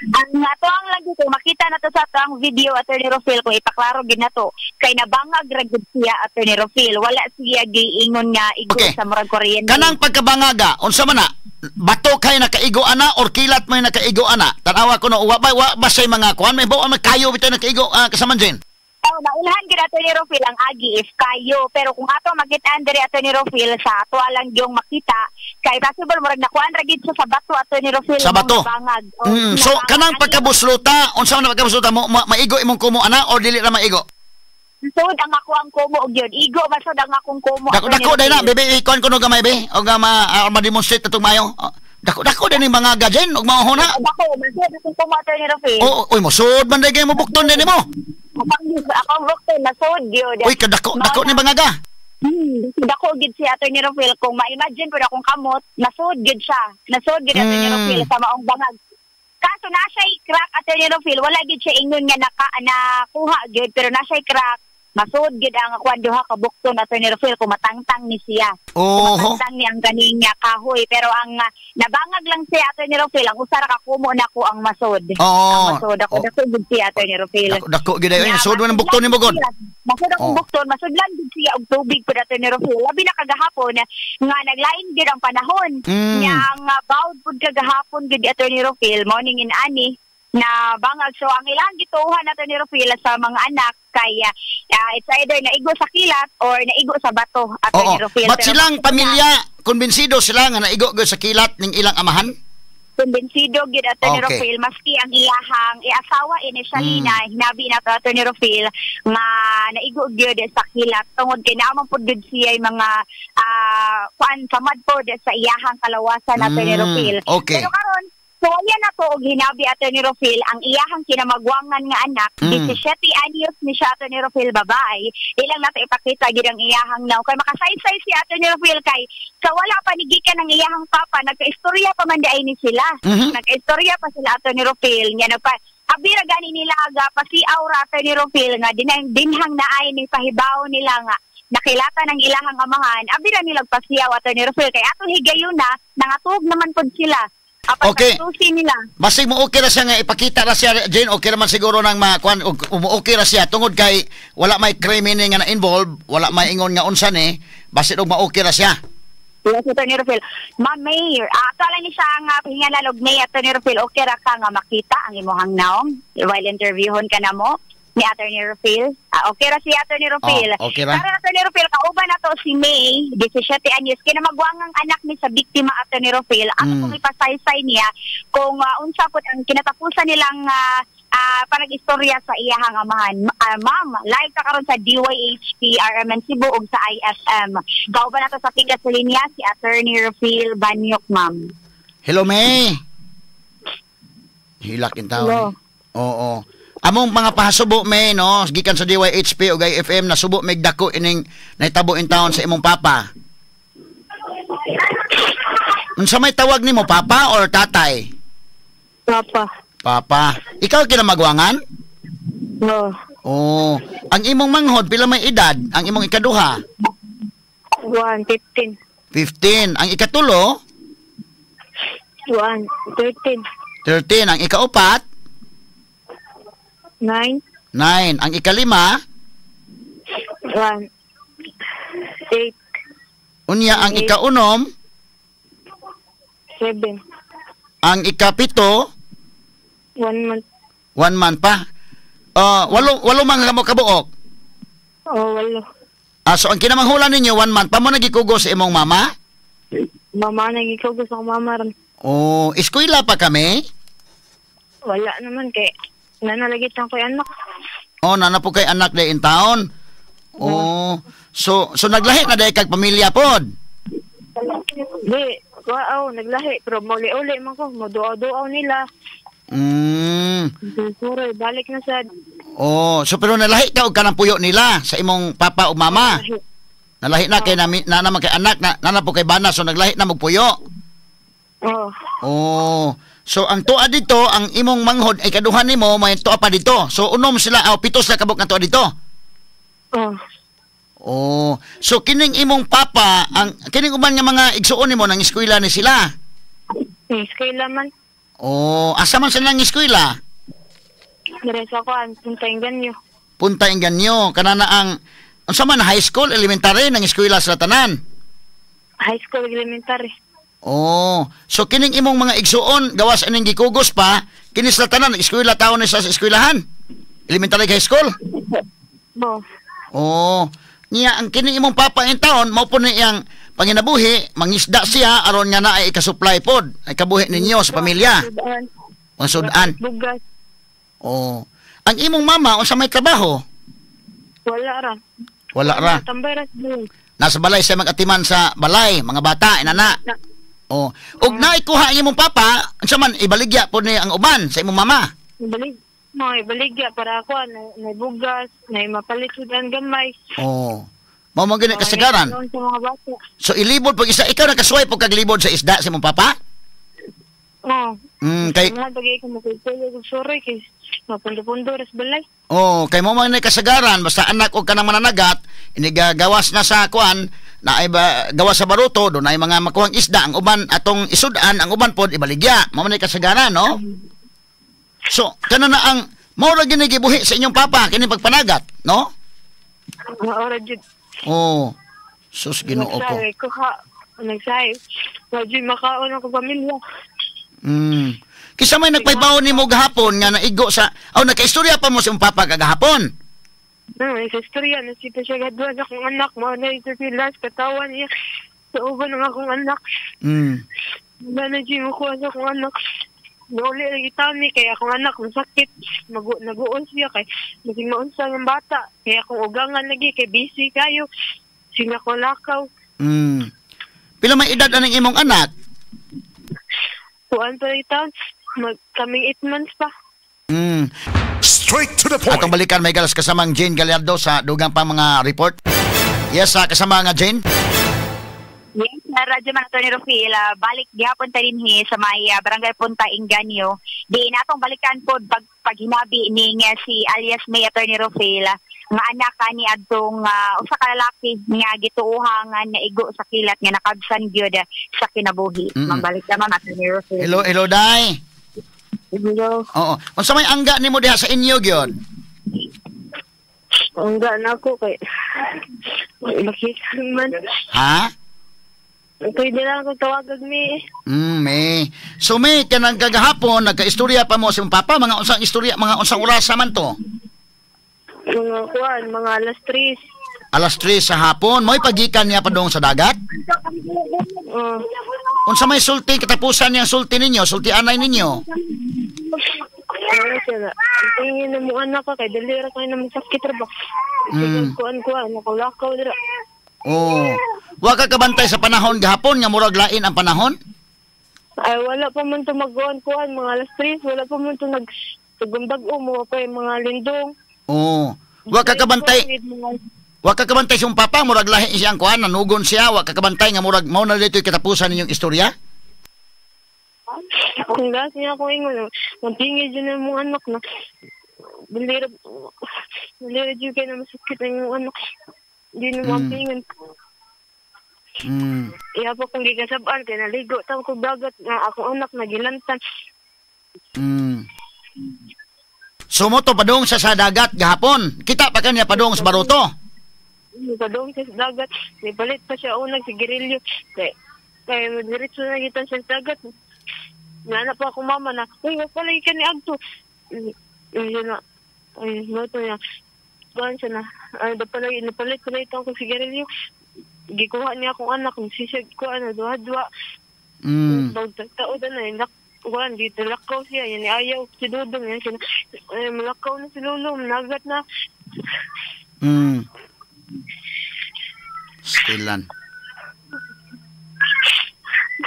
Ang ato ang lang dito, makita na to sa ato ang video, Attorney Rufil, kung ipaklaro gid na to, kay nabangag ra gid siya, Attorney Rufil. Wala siya giingon nga igo sa murag kuryente. Kanang pagkabangaga, unsa man na? Bato kay nakaigo ana or kilat may nakaigo ana? Tanawa ko no, wa ba say mga kuan, may bawa may kayo bitaw nakaigo, kasaman Jane? Oh, mailhan gid, Attorney Rufil, ang agi if kayo, pero kung ato makit-an diri, Attorney Rufil, sa ato lang yung makita kay possible murag nakuan ra gid siya sa bato, Attorney Rufil. Sa bato. Bangag. So kanang pagkabusluta, unsa man pagkabusluta mo, maigo imong kumo ana or dili ra maigo? Sud ang ako ang kumo og yun. Igo masud ang akong kumo. Dako dako day na bebe, ikuan kuno gamay be og ma-demonstrate atong mayo. Dako dako din mga gajen og mao na. Dako masud akong kumo, Attorney Rufil. Oo, oy mosud man day mo bukton din nimo. Akong bukton masud gyud. Uy kadako dako ni bangaga. Dako gid si Attorney Rufil, kung ma-imagine pud akong kamot, nasud gid siya. Nasud gid, Attorney Rufil, sa maong bangag. Kaso na siya crack, Attorney Rufil, wala gid siya ingon nga nakuha gid, pero na siya crack. Masud gid ang akuan duha ka bukton, Attorney Rufil, kung matangtang ni siya. Oh. Kung matangtang ni ang ganing kahoy, pero ang nabangag lang siya, Attorney Rufil, ang usa ra ka kumo nako ang masud. Oh. Ang masud ako dako gid siya, Attorney Rufil. Dako gid ay sud man ang bukton nimo god. Masud ang bukton, masud lang gid siya og tubig pud, Attorney Rufil. Labi na kagahapon nga naglain gid ang panahon. Nya ang bawd pud kagahapon gid, Attorney Rufil, morning in ani na bangag. So ang ilang gituhan nato ni Rufil sa mga anak kay it's either naigo sa kilat or naigo sa bato, Attorney Rufil. But silang pamilya, kumbinsido sila nga naigo sa kilat ning ilang amahan? Kumbensido gyud, Attorney Okay. Rofil, maski ang iyahang iasawa initially na hinabi na to, Attorney Rofil, nga naigo gyud sa kilat tungod kay naa man pud gyud siya mga kuan samad pod sa iyahang kalawasan, Attorney Rofil. Pero karon so ayan na to og hinabi, Attorney Rofil, ang iyahang kinamagwangan nga anak, 17 anyos ni siya, Attorney Rofil, babae. Ilang nato ipakita gid ang iyahang naw kay makasaysay si Attorney Rofil kay sa wala pa ni gikan ang iyahang papa, nagkaistorya pa man diay ni sila. Nagkaistorya pa sila, Attorney Rofil, nya nagpa abira gani nila aga pasiaw ra, Attorney Rofil, nga dinang dinhang naay ni pahibaw nila nga nakilata ng ilahang amahan, abira nila pasiaw, Attorney Rofil, kay atong higayuna nangatug naman pud sila. Apan susi nila. Basig mo okay ra siya nga ipakita ra siya, Jane, okay ra man siguro nang makuan okay ra siya tungod kay wala may krimen nga na involved, wala may ingon nga unsa ni, basig og ma-okay ra siya. Yes, Attorney Rufil. Ma'am Mayor, ato lang ni siya nga hingalan og May, Attorney Rufil, okay ra ka nga makita ang imuhang naong while interviewon ka na mo ni Attorney Rufil. Okay ra si Attorney Rufil. Oh, okay ra. Karon, Attorney Rufil, kauban na to si May, 17 anyos, kinamagwangang anak ni sa biktima, Attorney Rufil. Ato kung ipasaysay niya kung unsa pud ang kinatapusan nilang panag-istorya sa iyahang amahan. Ma'am, live ka karon sa DYHP RMN Cebu ug sa IFM. Kauban na to sa pikas sa linya si Attorney Rufil Banyok, ma'am. Hello, May. Hilak in taon. Hello. Oo. Among mga pahasubo, May, no, gikan sa DYHP ug IFM, nasubo mig dako ining nahitabo in taon sa imong papa. Unsa may tawag nimo, papa or tatay? Papa. Papa. Ikaw kinamagwangan? No. Oh, ang imong manghod pila may edad? Ang imong ikaduha? 1, 15. 15. Ang ikatulo? 1, 13. 13. Ang ikaupat? 9. 9. Ang ikalima? 1, 8. Unya ang ikaunom? 7. Ang ikapito? 1 month. 1 month pa. Walo man mo kabuok. Oh, walo. So ang kinamanghulan ninyo 1 month pa mo nagikugo sa imong mama? Mama nagikugo sa mama ron. Oh, eskwela pa kami? Wala naman kay nanalagit ang koy anak. Oh, nana po kay anak day in town. Oh, so naglahi na day kag pamilya pod. Di, wow, naglahi pero mauli-uli man ko, moduaw-duaw nila. Suroy, balik na sad. Oh, so pero nalahi ka og kanang puyo nila sa imong papa o mama. Nalahi na kay na naman kay anak na nana po kay bana, so naglahi na magpuyo. Oh. Oh. So ang tuwa dito, ang imong manghod ay kaduhan nimo may tuwa pa dito. So unom sila, pito sila kabuk nga tuwa dito. Oh. Oh. So kining imong papa, ang kining uban nga mga igsuon nimo nang eskwela ni sila. Eskwela man. Oh, asa man sila nang eskwela? Dire sa kuan, Punta Inganyo. Punta Inganyo, kanana ang unsa man, high school, elementary nang eskwela sila tanan. High school, elementary. Oh, so kining imong mga igsuon gawas aning gikugos pa, kini sila tanan eskwela taon ni sa eskwelahan. Elementary, high school. Bo. Oh, niya ang kining imong papa in taon mao po ni iyang panginabuhi, mangisda siya aron nga naay ikasupply pod, ay kabuhi ninyo sa pamilya. Pangsudan. Bugas. Oh. Ang imong mama unsa may trabaho? Wala ra. Wala ra. Tambay ra. Nasa balay siya magatiman sa balay, mga bata inana. Oh, ug naikuha ang imong papa, unsa man ibaligya po ni ang uban sa imong mama? Ibalig. No, ibaligya para ako na bugas, na mapalit ang gamay. Oh. Mao man gani kasagaran. Sa mga bata. So ilibod pag isa, ikaw nakasuway pag kaglibod sa isda sa imong papa? Oo. Kay mga bagay ko makutulog og suroy kay mapundo-pundo ras balay. Oh, kay mo man kasagaran basta anak og kanang mananagat, inigagawas na sa kuan, na ay ba, gawas sa baruto, do na ay mga makuhang isda ang uban atong isud-an, ang uban pod ibaligya. Mao man kasagaran, no? So, kana na ang mao ra gini gibuhi sa inyong papa kini pagpanagat, no? Mao ra jud. Oh. Sus, Ginoo ko. Kuha, nagsay. Wa jud makaon ako pamilya. Kisa may nagpaybaw nimo gahapon nga naigo sa nakaistorya pa mo sa imong papa kagahapon. No, istorya na siya siya gadwa sa akong anak, mao na ito sila katawan niya sa uban ng akong anak. Wala na dyan mo kuha sa akong anak. Nauli lagi tami kay akong anak masakit. Naguon siya kay masing maunsa ng bata. Kaya akong ugangan lagi kay busy kayo. Sila ko lakaw. Pila may edad aning imong anak? Kuan pa rin taon. Kaming 8 months pa. Straight to the point. Atong balikan may galas kasamang Jane Gallardo sa dugang pa mga report. Yes, kasama nga Jane. Yes, Radyo Man, Atty. Rufil, balik gihapon ta dinhi sa may Barangay Punta Inganyo. Di natong balikan pod paghinabi ning si alias May, Atty. Rufil, nga anak ni adtong usa ka lalaki nga gituoha nga naigo sa kilat nga nakabsan gyud sa kinabuhi. Mabalik naman, Atty. Rufil. Hello, hello day. Hello. Oo. Unsa may angga nimo diha sa inyo gyud? Angga na ako kay makita man. Ha? Pwede lang akong tawagag mi. May. So may kanang kagahapon nagkaistorya pa mo sa imong papa, mga unsang istorya, mga unsang orasa man to? Mga kuan, mga alas 3. Alas 3 sa hapon, mo'y pagikan niya padung sa dagat? Oo. Unsa may sulti katapusan niyang sulti ninyo, sulti anay ninyo? Ano siya na? Tingin na mo anak ka kay dali ra kay na masakit ra ba. Kuan nakulakaw dira. Oh. Wa ka kabantay sa panahon gahapon nga murag lain ang panahon? Ay wala pa man to mag-kuan mga alas 3, wala pa man to nag tugumbag-o mo pa yung mga lindong. Oh. Wa ka kabantay. Wa ka kabantay sa papa murag lahi siyang kuan, nanugon siya, wa ka kabantay nga murag mao na dito'y katapusan ninyong istorya? Kung dati niya ako ingon, magtingin dyan ang mga anak na balira dyan kayo na masakit ang mga anak. Hindi na mapingan. Iya pa kung gigasabaan, kaya naligo tang ko dagat na akong anak nagilantan. So mo to padung sa dagat gahapon. Kita pa kanya padung sa baruto. Padung sa dagat, may palit pa siya unag sa girilyo. Kaya diretso na kita sa dagat. Nana pa akong mama na, uy, wag pala ka ni Agto. Yun na, ay, moto niya. Kuhan siya na, ay, napalit ko na ito akong sigarilyo. Gikuha niya akong anak, sisig ko, ano, duha-duha. Tao na, kuhan, dito lakaw siya, yan, ayaw, si Dudong, yan siya, ay, malakaw na si Lolo, managat na. Stilan.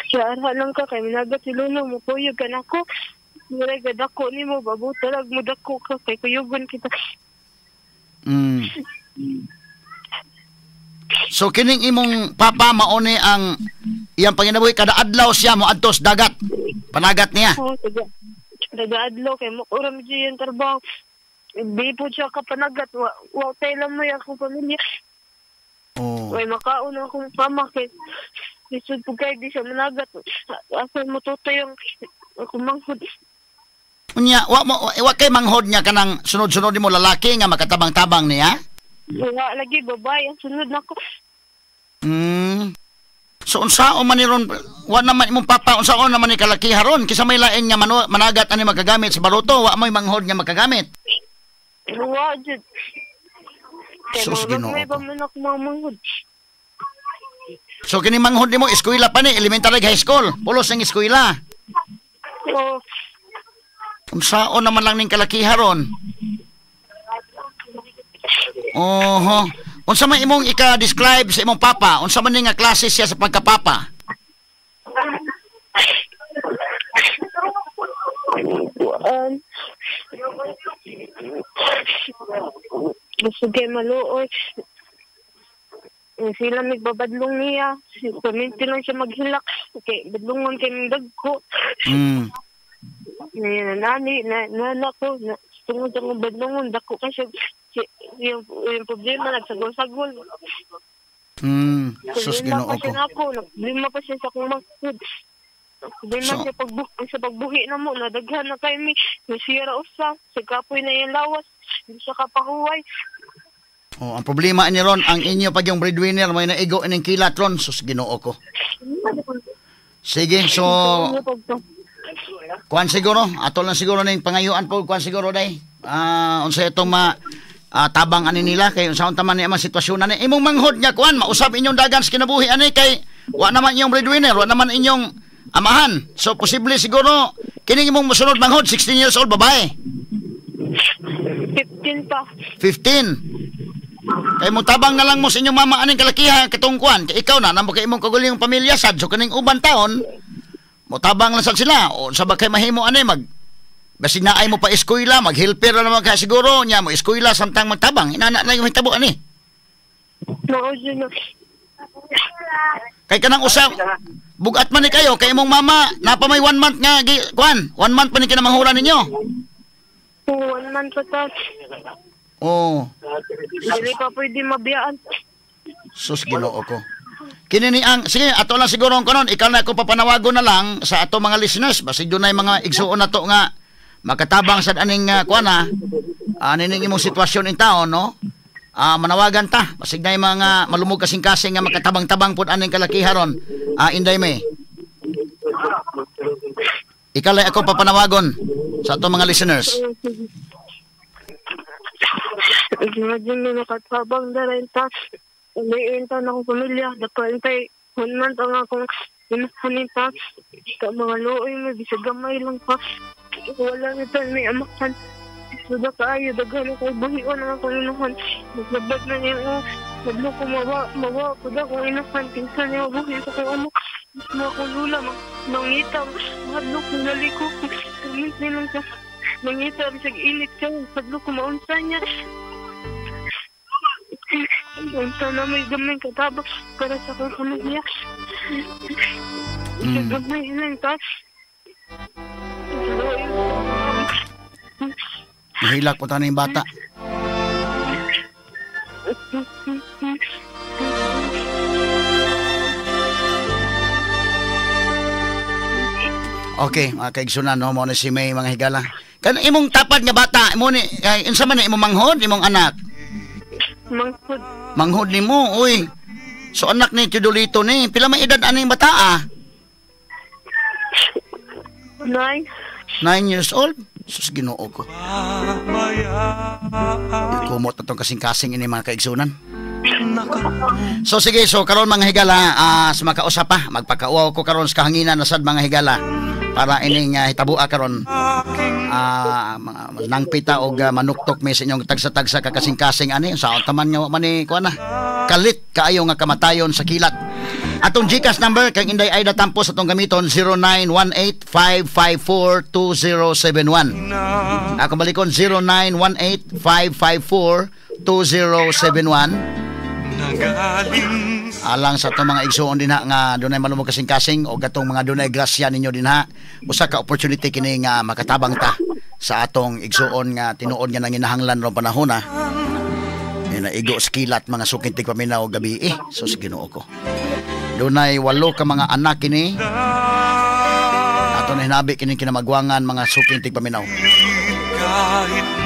Siya, arha lang ka, kay managat si Lolo, mukuyog ka na ako. Muray ka dako ni mo, babu, talag mo dako ka, kay kuyugon kita. So kining imong papa maone ang iyang panginabuhi kada adlaw siya mo adtos dagat. Panagat niya. Oo, taga adlaw kay mo ora mi diyan trabaho. Di po siya ka panagat, wa tay lang mo akong pamilya. Oh. Way makaon akong mama kay lisod po kay di siya managat. Asa mo tutoy ang akong manghod. Unya, wa kay manghod niya kanang sunod-sunod nimo lalaki nga makatabang-tabang niya? Wala lagi babae ang sunod nako. So unsaon man ni ron, wa naman imong papa unsaon naman ni kalaki haron kisa may lain nga managat ani makagamit sa baruto, wa moy manghod nga makagamit. Wa jud. Sus, Ginoo may pamanok mga manghod. So kini manghod nimo eskwela pa ni elementary high school, pulos ang eskwela. Oo. Unsaon naman lang ning kalaki haron? Oho. Unsa man imong ika-describe sa imong papa? Unsa man ni nga klase siya sa pagkapapa? Gusto kay maluoy. Sila magbabadlong niya. Paminti lang siya maghilak. Okay, badlongon kay mong dagko. Nani, nana ko. Tungod akong badlongon, dako ka siya. Yung problema, nagsagol-sagol. Sus, Ginoo ko. Problema pa siya sa akong magkud. Problema siya sa pagbuhi na mo. Nadaghan na kayo mi. Nasira usa. Sa kapoy na yung lawas. Hindi siya kapahuway. Oh, ang problema ni ron, ang inyo pag yung breadwinner, may naigo ining kilat ron. Sus, Ginoo ko. Sige, so kuan siguro, ato lang siguro ning pangayuan po, kuan siguro day. Unsa itong tabang ani nila kay unsaon ta man ni ang sitwasyon ani imong manghod nga kuan mausab inyong dagan sa kinabuhi ani kay wa naman inyong breadwinner, wa naman inyong Amahan. So posible siguro kining imong mosunod manghod 16 years old babae. 15 pa. 15. Kay mo tabang na lang mo sa inyong mama aning kalakiha katong kuan. Kay ikaw na namo kay imong kagulingong pamilya sad. So kaning uban taon mo tabang lang sad sila. O sa ba kay mahimo ani mag basig naay mo pa eskwela, mag-helper na naman ka siguro nya mo eskwela samtang magtabang. Inana na yung hitabo ani. Mao jud na. Kay kanang usa bugat man ni kayo kay imong mama napa may 1 month nga kuan, 1 month pa ni kinamanghuran ninyo. Oo, 1 month pa ta. Oh. Dili pa pwede mabiyaan. Sus Ginoo ko. Kini ni ang sige ato lang siguro ang kanon ikaw na ako papanawagon na lang sa ato mga listeners basig dunay mga igsuon nato nga makatabang sad aning kuan ha. Ani ning imong sitwasyon in taon no. Manawagan ta basig nay mga malumog kasing-kasing nga makatabang-tabang pud aning kalakiha ron. Inday May. Ikaw lang ako papanawagon sa ato mga listeners. Imagine na nakatabang darain ta. Uliin ta na akong pamilya. Dapat tay hunan ta nga akong inahanin ta. Ka mga luoy mo, bisag gamay lang pa. Wala na ta, may amakan. Suda kaayo, daghan ako buhion ang akong inahan. Maglabad na niya ako. Madlo ko mawa ko da akong inahan. Kinsa niya mabuhi sa akong amo. Mismo akong lula, mangita. Madlo ko naliko. Kamit nilang sa mangita, bisag init ka. Madlo ko maunsa niya. Unsa na may gamay katabang para sa akong pamilya. Bisag gamay lang ta. Mahilak po tayo yung bata. Okay, mga kaigsunan, no? Mo na si May mga higala. Kan imong tapad nga bata, imo ni ay unsa man ni imong manghod, imong anak? Manghod. Manghod nimo, uy. So anak ni Teodolito ni, pila may edad aning bata ah? 9. 9 years old? Sus Ginoo ko. Kumot na tong kasing-kasing ini mga kaigsunan. So sige, so karon mga higala, sa makausap pa, magpakauaw ko karon sa kahanginan na sad mga higala para ining hitabua karon. Nangpita og manuktok mi sa inyong tagsa-tagsa ka kasing-kasing ani sa taman nga wa man ni kuan na. Kalit kaayo nga kamatayon sa kilat. Atong GCash number kang Inday Aida Tampos atong gamiton 0918-554-2071. Ako balikon 0918-554-2071. Alang sa atong mga igsuon dinha nga dunay malumog kasing-kasing o gatong mga dunay grasya ninyo dinha, usa ka opportunity kini nga makatabang ta sa atong igsuon nga tinuod nga nanginahanglan ron panahon ha. Naigo sa kilat mga sukintig paminaw gabi eh. So sa Ginoo ko. Dunay 8 ka mga anak kini. Ato na hinabi kini kinamagwangan mga sukintig paminaw.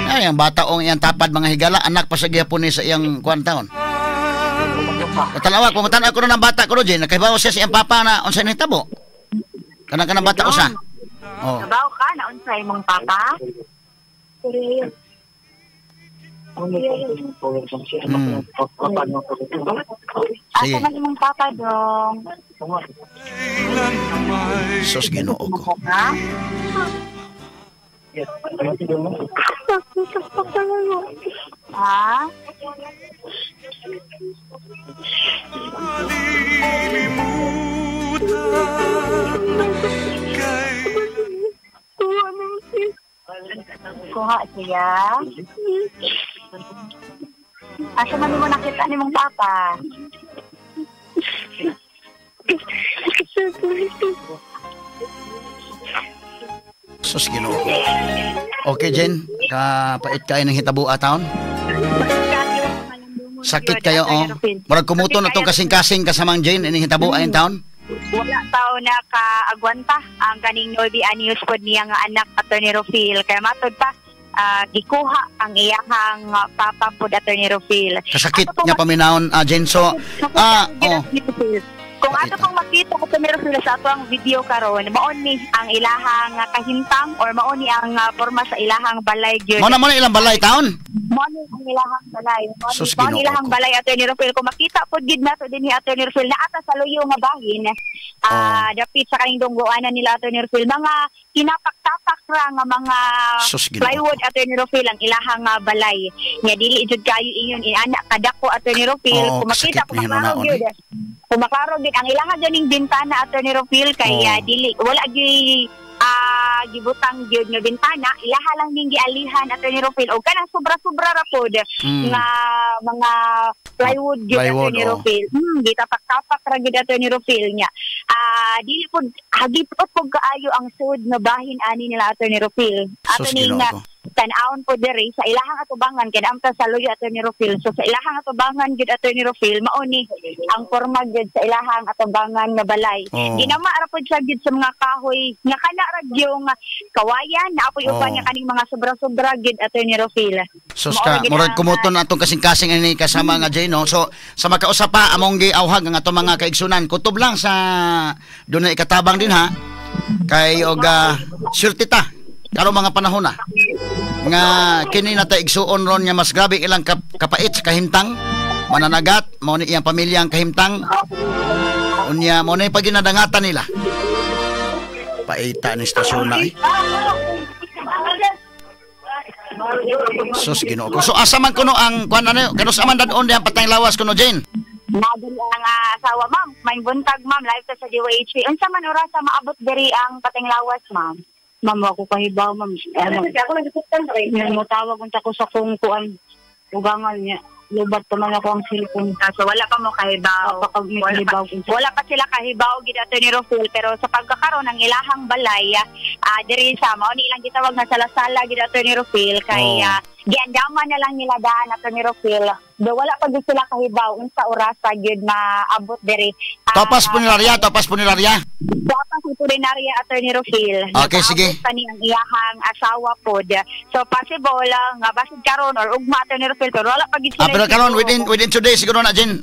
Ay, ang bataong iyang tapad mga higala, anak pa sa gihapon ni sa iyang kuan taon. Katalawa, kung tanaw ko ng bata ko ro, Jen, nakahibaw siya sa iyang papa na unsa ni hitabo. Kanang bata usa. Oh. Kabaw ka na unsa imong papa? Sige. Asa man imong papa dong? Sus Ginoo ko. Ha? Ha? Kuha siya. Asa man mo nakita ni mong papa? Sus Ginoo ko. Okay, Jen, kapait kayo ng hitabua taon. Sakit kayo, oh. Murag kumuto na tong kasing-kasing kasamang Jane ining hitabua in taon. Wala tao na kaagwanta ang kaning 9 anyos pod niya nga anak Attorney Rofil. Kaya matod pa gikuha ang iyahang papa pod Attorney Rofil. Kasakit nga paminahon, Jane. So, oh. Kung ato pong makita kung meron sila sa ato ang video karon, mao ni ang ilahang kahimtang or mao ni ang porma sa ilahang balay gyud. Mao na ilang balay taon. Mao ni ang ilahang balay. Sus, Mao ni Ginoo ilahang ko. balay, Attorney Rufil. Kung makita pod gid nato dinhi, Attorney Rufil, naa ta sa luyo nga bahin dapit sa kaning dunggoanan nila, Attorney Rufil, mga tinapak-tapak ra nga mga Sus, Ginoo. plywood, Attorney Rufil, ang ilahang balay. Nya dili jud kayo ingon inana kadako, Attorney Rufil. Oo, Kung makita kasakit kung ni maklaro hinunaon, gyud. Kung maklaro gyud ang ilahang ganing bintana, Attorney Rufil, kay dili wala gyud gibutang gyud nga bintana, ilaha lang ning gialihan, Attorney Rufil, og kanang sobra-sobra ra pod nga mga plywood gyud, Plywood, Attorney oo. Rufil. Gitapak-tapak ra gyud, Attorney Rufil, nya. Dili pod hagipot pod kaayo ang sud nga bahin ani nila, Attorney Rufil. Ato Sus, ning Ginoo ko. tan-awon po diri sa ilahang atubangan kay naamta sa luyo, Attorney Rufil. So sa ilahang atubangan gyud, Attorney Rufil, mao ni ang porma gyud sa ilahang atubangan nga balay. Ginama ra pod siya gyud sa mga kahoy nga kana ra yung kawayan na apoy uban nga kaning mga sobra-sobra gyud, Attorney Rufil. Sus Mao ka, ra gyud murag ang, kumuton atong kasing-kasing ani kasama nga Jane, no. So sa makausa pa among giawhag ang atong mga kaigsunan, kutob lang sa dunay ikatabang din ha. Kay og swerte ta karong mga panahon na nga kini na ta igsuon ron nga mas grabe ilang kapait sa kahimtang mananagat, mao ni iyang pamilya ang kahimtang, unya mao ni paginadangatan nila. Paita ni stasyon na eh. Sus, Ginoo ko. So asa man kuno ang kuan ano kanus aman dadon dihang patay lawas kuno, Jane? Nadali ang asawa, ma'am. May buntag, ma'am. Live ta sa DYHP. Unsa man orasa maabot diri ang patay lawas, ma'am? Ma'am, ako kahibaw, ma'am. Ano? Mo tawag unta ko sa kung kuan ugangan niya. Lubat pa man ako ang cellphone. So wala pa mo kahibaw. Wala pa kami kahibaw. Wala pa sila kahibaw gid, Attorney Rufil, pero sa pagkakaroon ang ilahang balay diri sa mao ni ilang gitawag nga sala-sala gid, Attorney Rufil, kay giandaman na lang nila daan, Attorney Rufil. Do wala pa gid sila kahibaw unsa orasa gid maabot diri. Topas puneraria, topas puneraria. Topas puneraria, Attorney Rufil. Okay, sige. Nakaabot pa ni ang iyahang asawa pod. So possible nga basid karon or ugma, Attorney Rufil, pero wala pa gid sila. Pero karon within 2 days siguro na, Jane.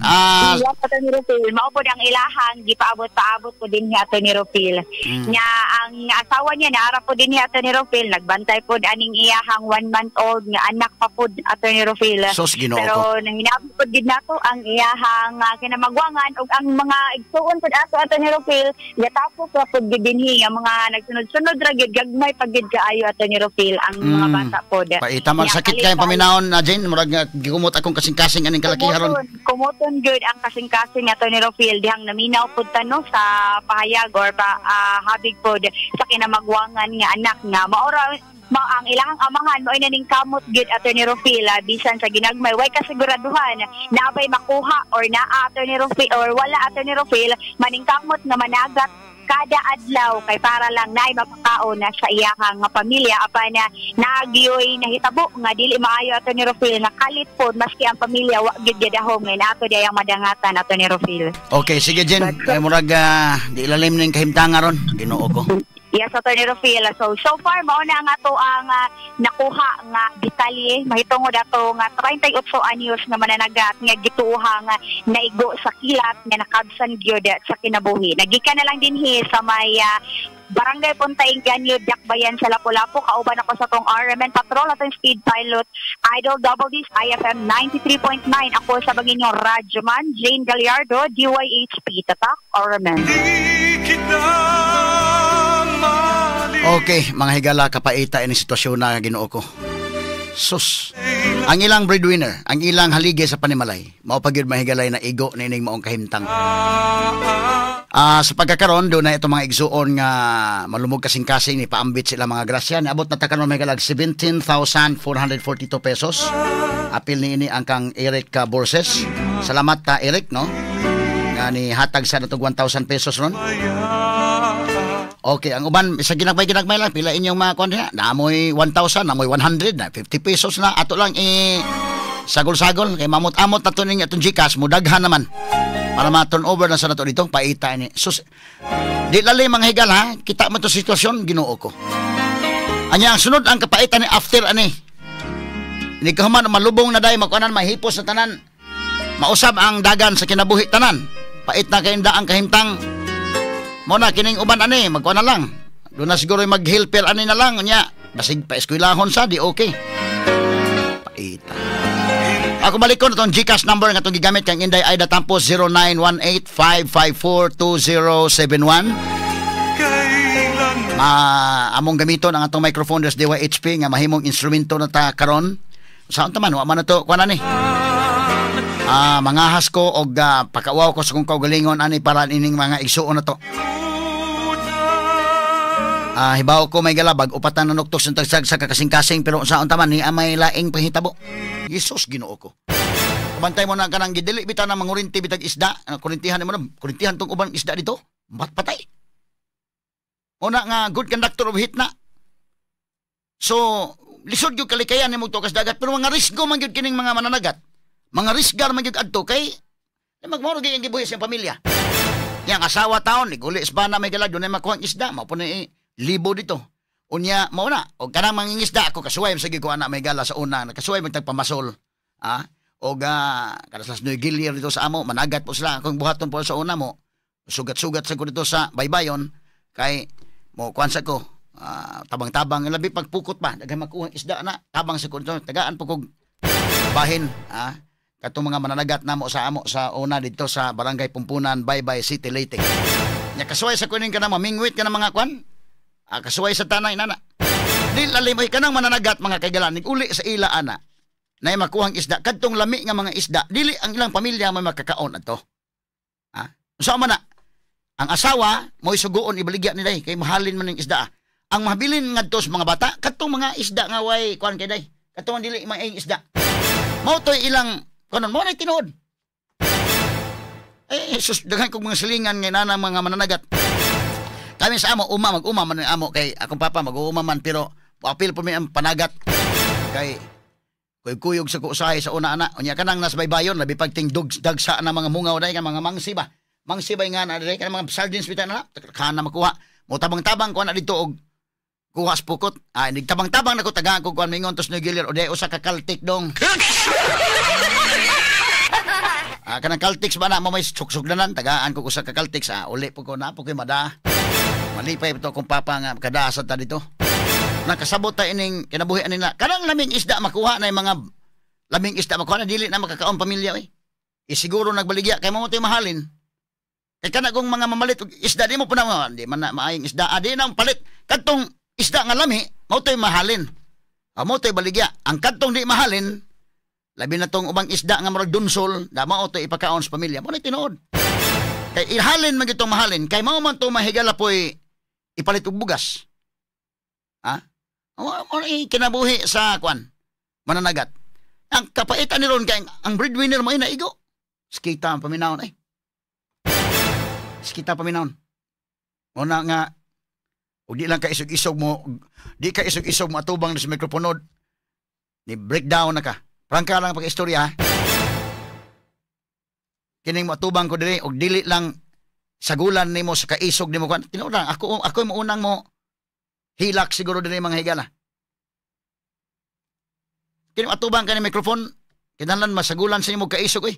Yes, Attorney Rufil. Mao pod ang ilahang gipaabot-paabot po din niya, Attorney Rufil. Nya ang asawa niya naara po din niya, Attorney Rufil, nagbantay pod aning iyahang 1 month old nga anak pa pod, Attorney Rufil. Sus, Ginoo pero ko. nanginabot pod gid nato ang iyahang kinamagwangan ug ang mga igsuon pod ato, Attorney Rufil, gatapos ra pod gid dinhi nga mga nagsunod-sunod ra gid, gagmay pag gid kaayo, Attorney Rufil, ang mga bata pod. Paita man Nya, sakit kalit kay paminahon na, Jane, murag gikumot akong kasing-kasing aning kalakihan ron. Kumuton gyud ang kasing-kasing, Attorney Rufil, dihang naminaw pud ta no sa pahayag or pa, habig pod sa kinamagwangan nga anak nga maora mao ang ilang amahan mao na ning kamot gyud, Attorney Rufil, bisan sa ginagmay way kasiguraduhan na abay makuha or naa, Attorney Rufil, or wala, Attorney Rufil, maningkamot nga managat kada adlaw kay para lang naay mapakaon na sa iyahang nga pamilya, apan na naagyoy nahitabo nga dili maayo, Attorney Rufil, nga kalit pod maski ang pamilya wa gyud gidahom nga ato diyang madangatan, Attorney Rufil. Okay, sige Jen, kay murag di ilalim ning kahimtanga ron, Ginoo ko. Yes, Attorney Rufil. So far mao na ang ato ang nakuha nga detalye mahitungod ato nga 38 anyos nga mananagat nga gituoha nga naigo sa kilat nga nakabsan gyud sa kinabuhi. Nagikan na lang dinhi sa may Barangay Punta Inganyo, Dakbayan sa Lapu-Lapu. Kauban ako sa tong RMN Patrol atong Speed Pilot Idol Double D IFM 93.9. Ako sa inyong radyoman Jane Gallardo, DYHP Tatak RMN. Okay, mga higala, kapaita ini sitwasyon na, Ginoo ko. Sus. Ang ilang breadwinner, ang ilang haligi sa panimalay, mao pa gyud, mahigalay, na igo na ining maong kahimtang. Sa pagkakaron do na itong mga igsuon nga malumog kasing-kasing ni paambit sila mga grasya. Niabot na ta karon, mga higala, 17,442 pesos. Apil ni ini ang kang Eric Borses. Salamat ta, Eric, no? Nga ni hatag sa natog 1,000 pesos ron. Okay, ang uban sa ginagmay-ginagmay lang pila inyong mga kuan diha. Naamoy 1,000, naamoy 100 na 50 pesos na ato lang i sagol-sagol kay mamot-amot na to ninyo atong GCash mudaghan naman. Para ma-turn over na sa nato dito paita ni. Sus, di lali mga higal ha, kita mo to sitwasyon, Ginoo ko. Anya ang sunod ang kapaitan ni after ani. Ni kahuman malubong na day makuanan mahipos na tanan. Mausab ang dagan sa kinabuhi tanan. Pait na kayong daang kahimtang. Mo na kining uban ani, magkuha na lang. Doon na siguro mag-helper ani na lang unya. Basig pa eskwelahon sa di okay. Paita. Ako balik ko na itong GCash number nga itong gigamit kang Inday Aida Tampos 0918-554-2071. Among gamiton ang atong microphone des DYHP nga mahimong instrumento na ta karon. Saan ta man wa man na to kuan ani. Mangahas ko og pakauwaw ko sa kong kaugalingon ani para ining mga igsuon na to. Hibaw ko may galabag upatan na nuktok sa tagsag sa kakasing-kasing pero unsaon ta man ni amay laing panghitabo. Jesus Ginoo ko. Kabantay mo na kanang gidili bitaw na mangurinti bitag isda, kurintihan mo na, kurintihan tong ubang isda dito. Bat patay. Una nga good conductor of heat na. So lisod gyud kalikayan nimo tukas dagat pero mga risgo man gyud kining mga mananagat. Mga risgar man gyud adto kay magmoro gyud ang gibuhi sa pamilya. Yang asawa taon niguli sa bana may galag dunay makuha ang isda mao po na libo dito. Unya mao na og kanang mangingisda ako kasuway sa gyud ko ana may gala sa una nakasuway magtagpamasol. Og kada sa New Gilier dito sa amo managat po sila akong buhaton po sa una mo. Sugat-sugat sa ko dito sa baybayon kay mo kuan sa ko tabang-tabang labi pagpukot ba daghan makuha isda na tabang sa ko dito tagaan po kog bahin katong mga mananagat namo sa amo sa una dito sa Barangay Pumpunan, Baybay City, Leyte. Nya kasuway sa kuning kana mamingwit ka ng mga kwan. Kasuway sa tanay nana. Di lalimoy kanang mananagat mga kaigalan uli sa ila ana. Nay makuhang isda kadtong lami nga mga isda dili ang ilang pamilya may makakaon adto. Unsa man na? Ang asawa mo'y suguon ibaligya ni day kay mahalin man ning isda. Ang mahabilin ngadto sa mga bata kadtong mga isda nga way kuan kay day. Kadtong dili may isda. Mao to'y ilang kanon mo na tinuod. Eh, sus, daghan kong mga silingan ngay nana mga mananagat. Kami sa amo, uma, mag-uma man ang amo kay akong papa, mag-uuma man, pero apil po mi ang panagat. Kay, kuyog-kuyog sa kuusahay sa una ana. Unya kanang nas baybayon, labi pagting dagsa na mga mungaw day, mga mangsi ba? Mangsi ba nga na day, kanang mga sardines bitaw na, kana makuha. Mo tabang-tabang ko na dito og kuha sa pukot. Ay, nagtabang-tabang na ko tagaan ko kuan mingon tos New Gilir o day usa ka Caltic dong. Kanang Caltex ba na mo may suksugdanan tagaan ko usa ka Caltex uli po ko na po koy mada. Malipay to akong papa nga kada sa ta dito. Nakasabot ta ining kinabuhi nila. Kanang laming isda makuha na yung mga laming isda makuha na dili na makakaon pamilya oy. Isiguro nagbaligya kay mo to'y mahalin. Kay kana kung mga mamalit og isda di mo pa na di man na maayong isda. Di na palit kadtong isda nga lami mao to'y mahalin. Mao to'y baligya. Ang kadtong di mahalin labi na tong ubang isda nga murag dunsol, da mao to ipakaon sa pamilya. Mo na tinuod. Kay ihalin man gitong mahalin, kay mao man to mahigala po'y ipalit og bugas. Ha? Mao kinabuhi sa kwan, mananagat. Ang kapaitan ni ron kay ang breadwinner mo ay naigo. Skita ang paminawon ay. Skita paminawon. Una nga og di lang ka isog-isog mo, di ka isog-isog mo atubang sa mikroponod. Ni breakdown na ka. Prangka lang pag-istorya ha. Kining moatubang ko diri og dili lang sagulan nimo sa kaisog nimo kuan. Tinuod lang ako mo unang mo hilak siguro diri mga higala. Kining atubang kani microphone kinahanglan masagulan sa nimo kaisog oy.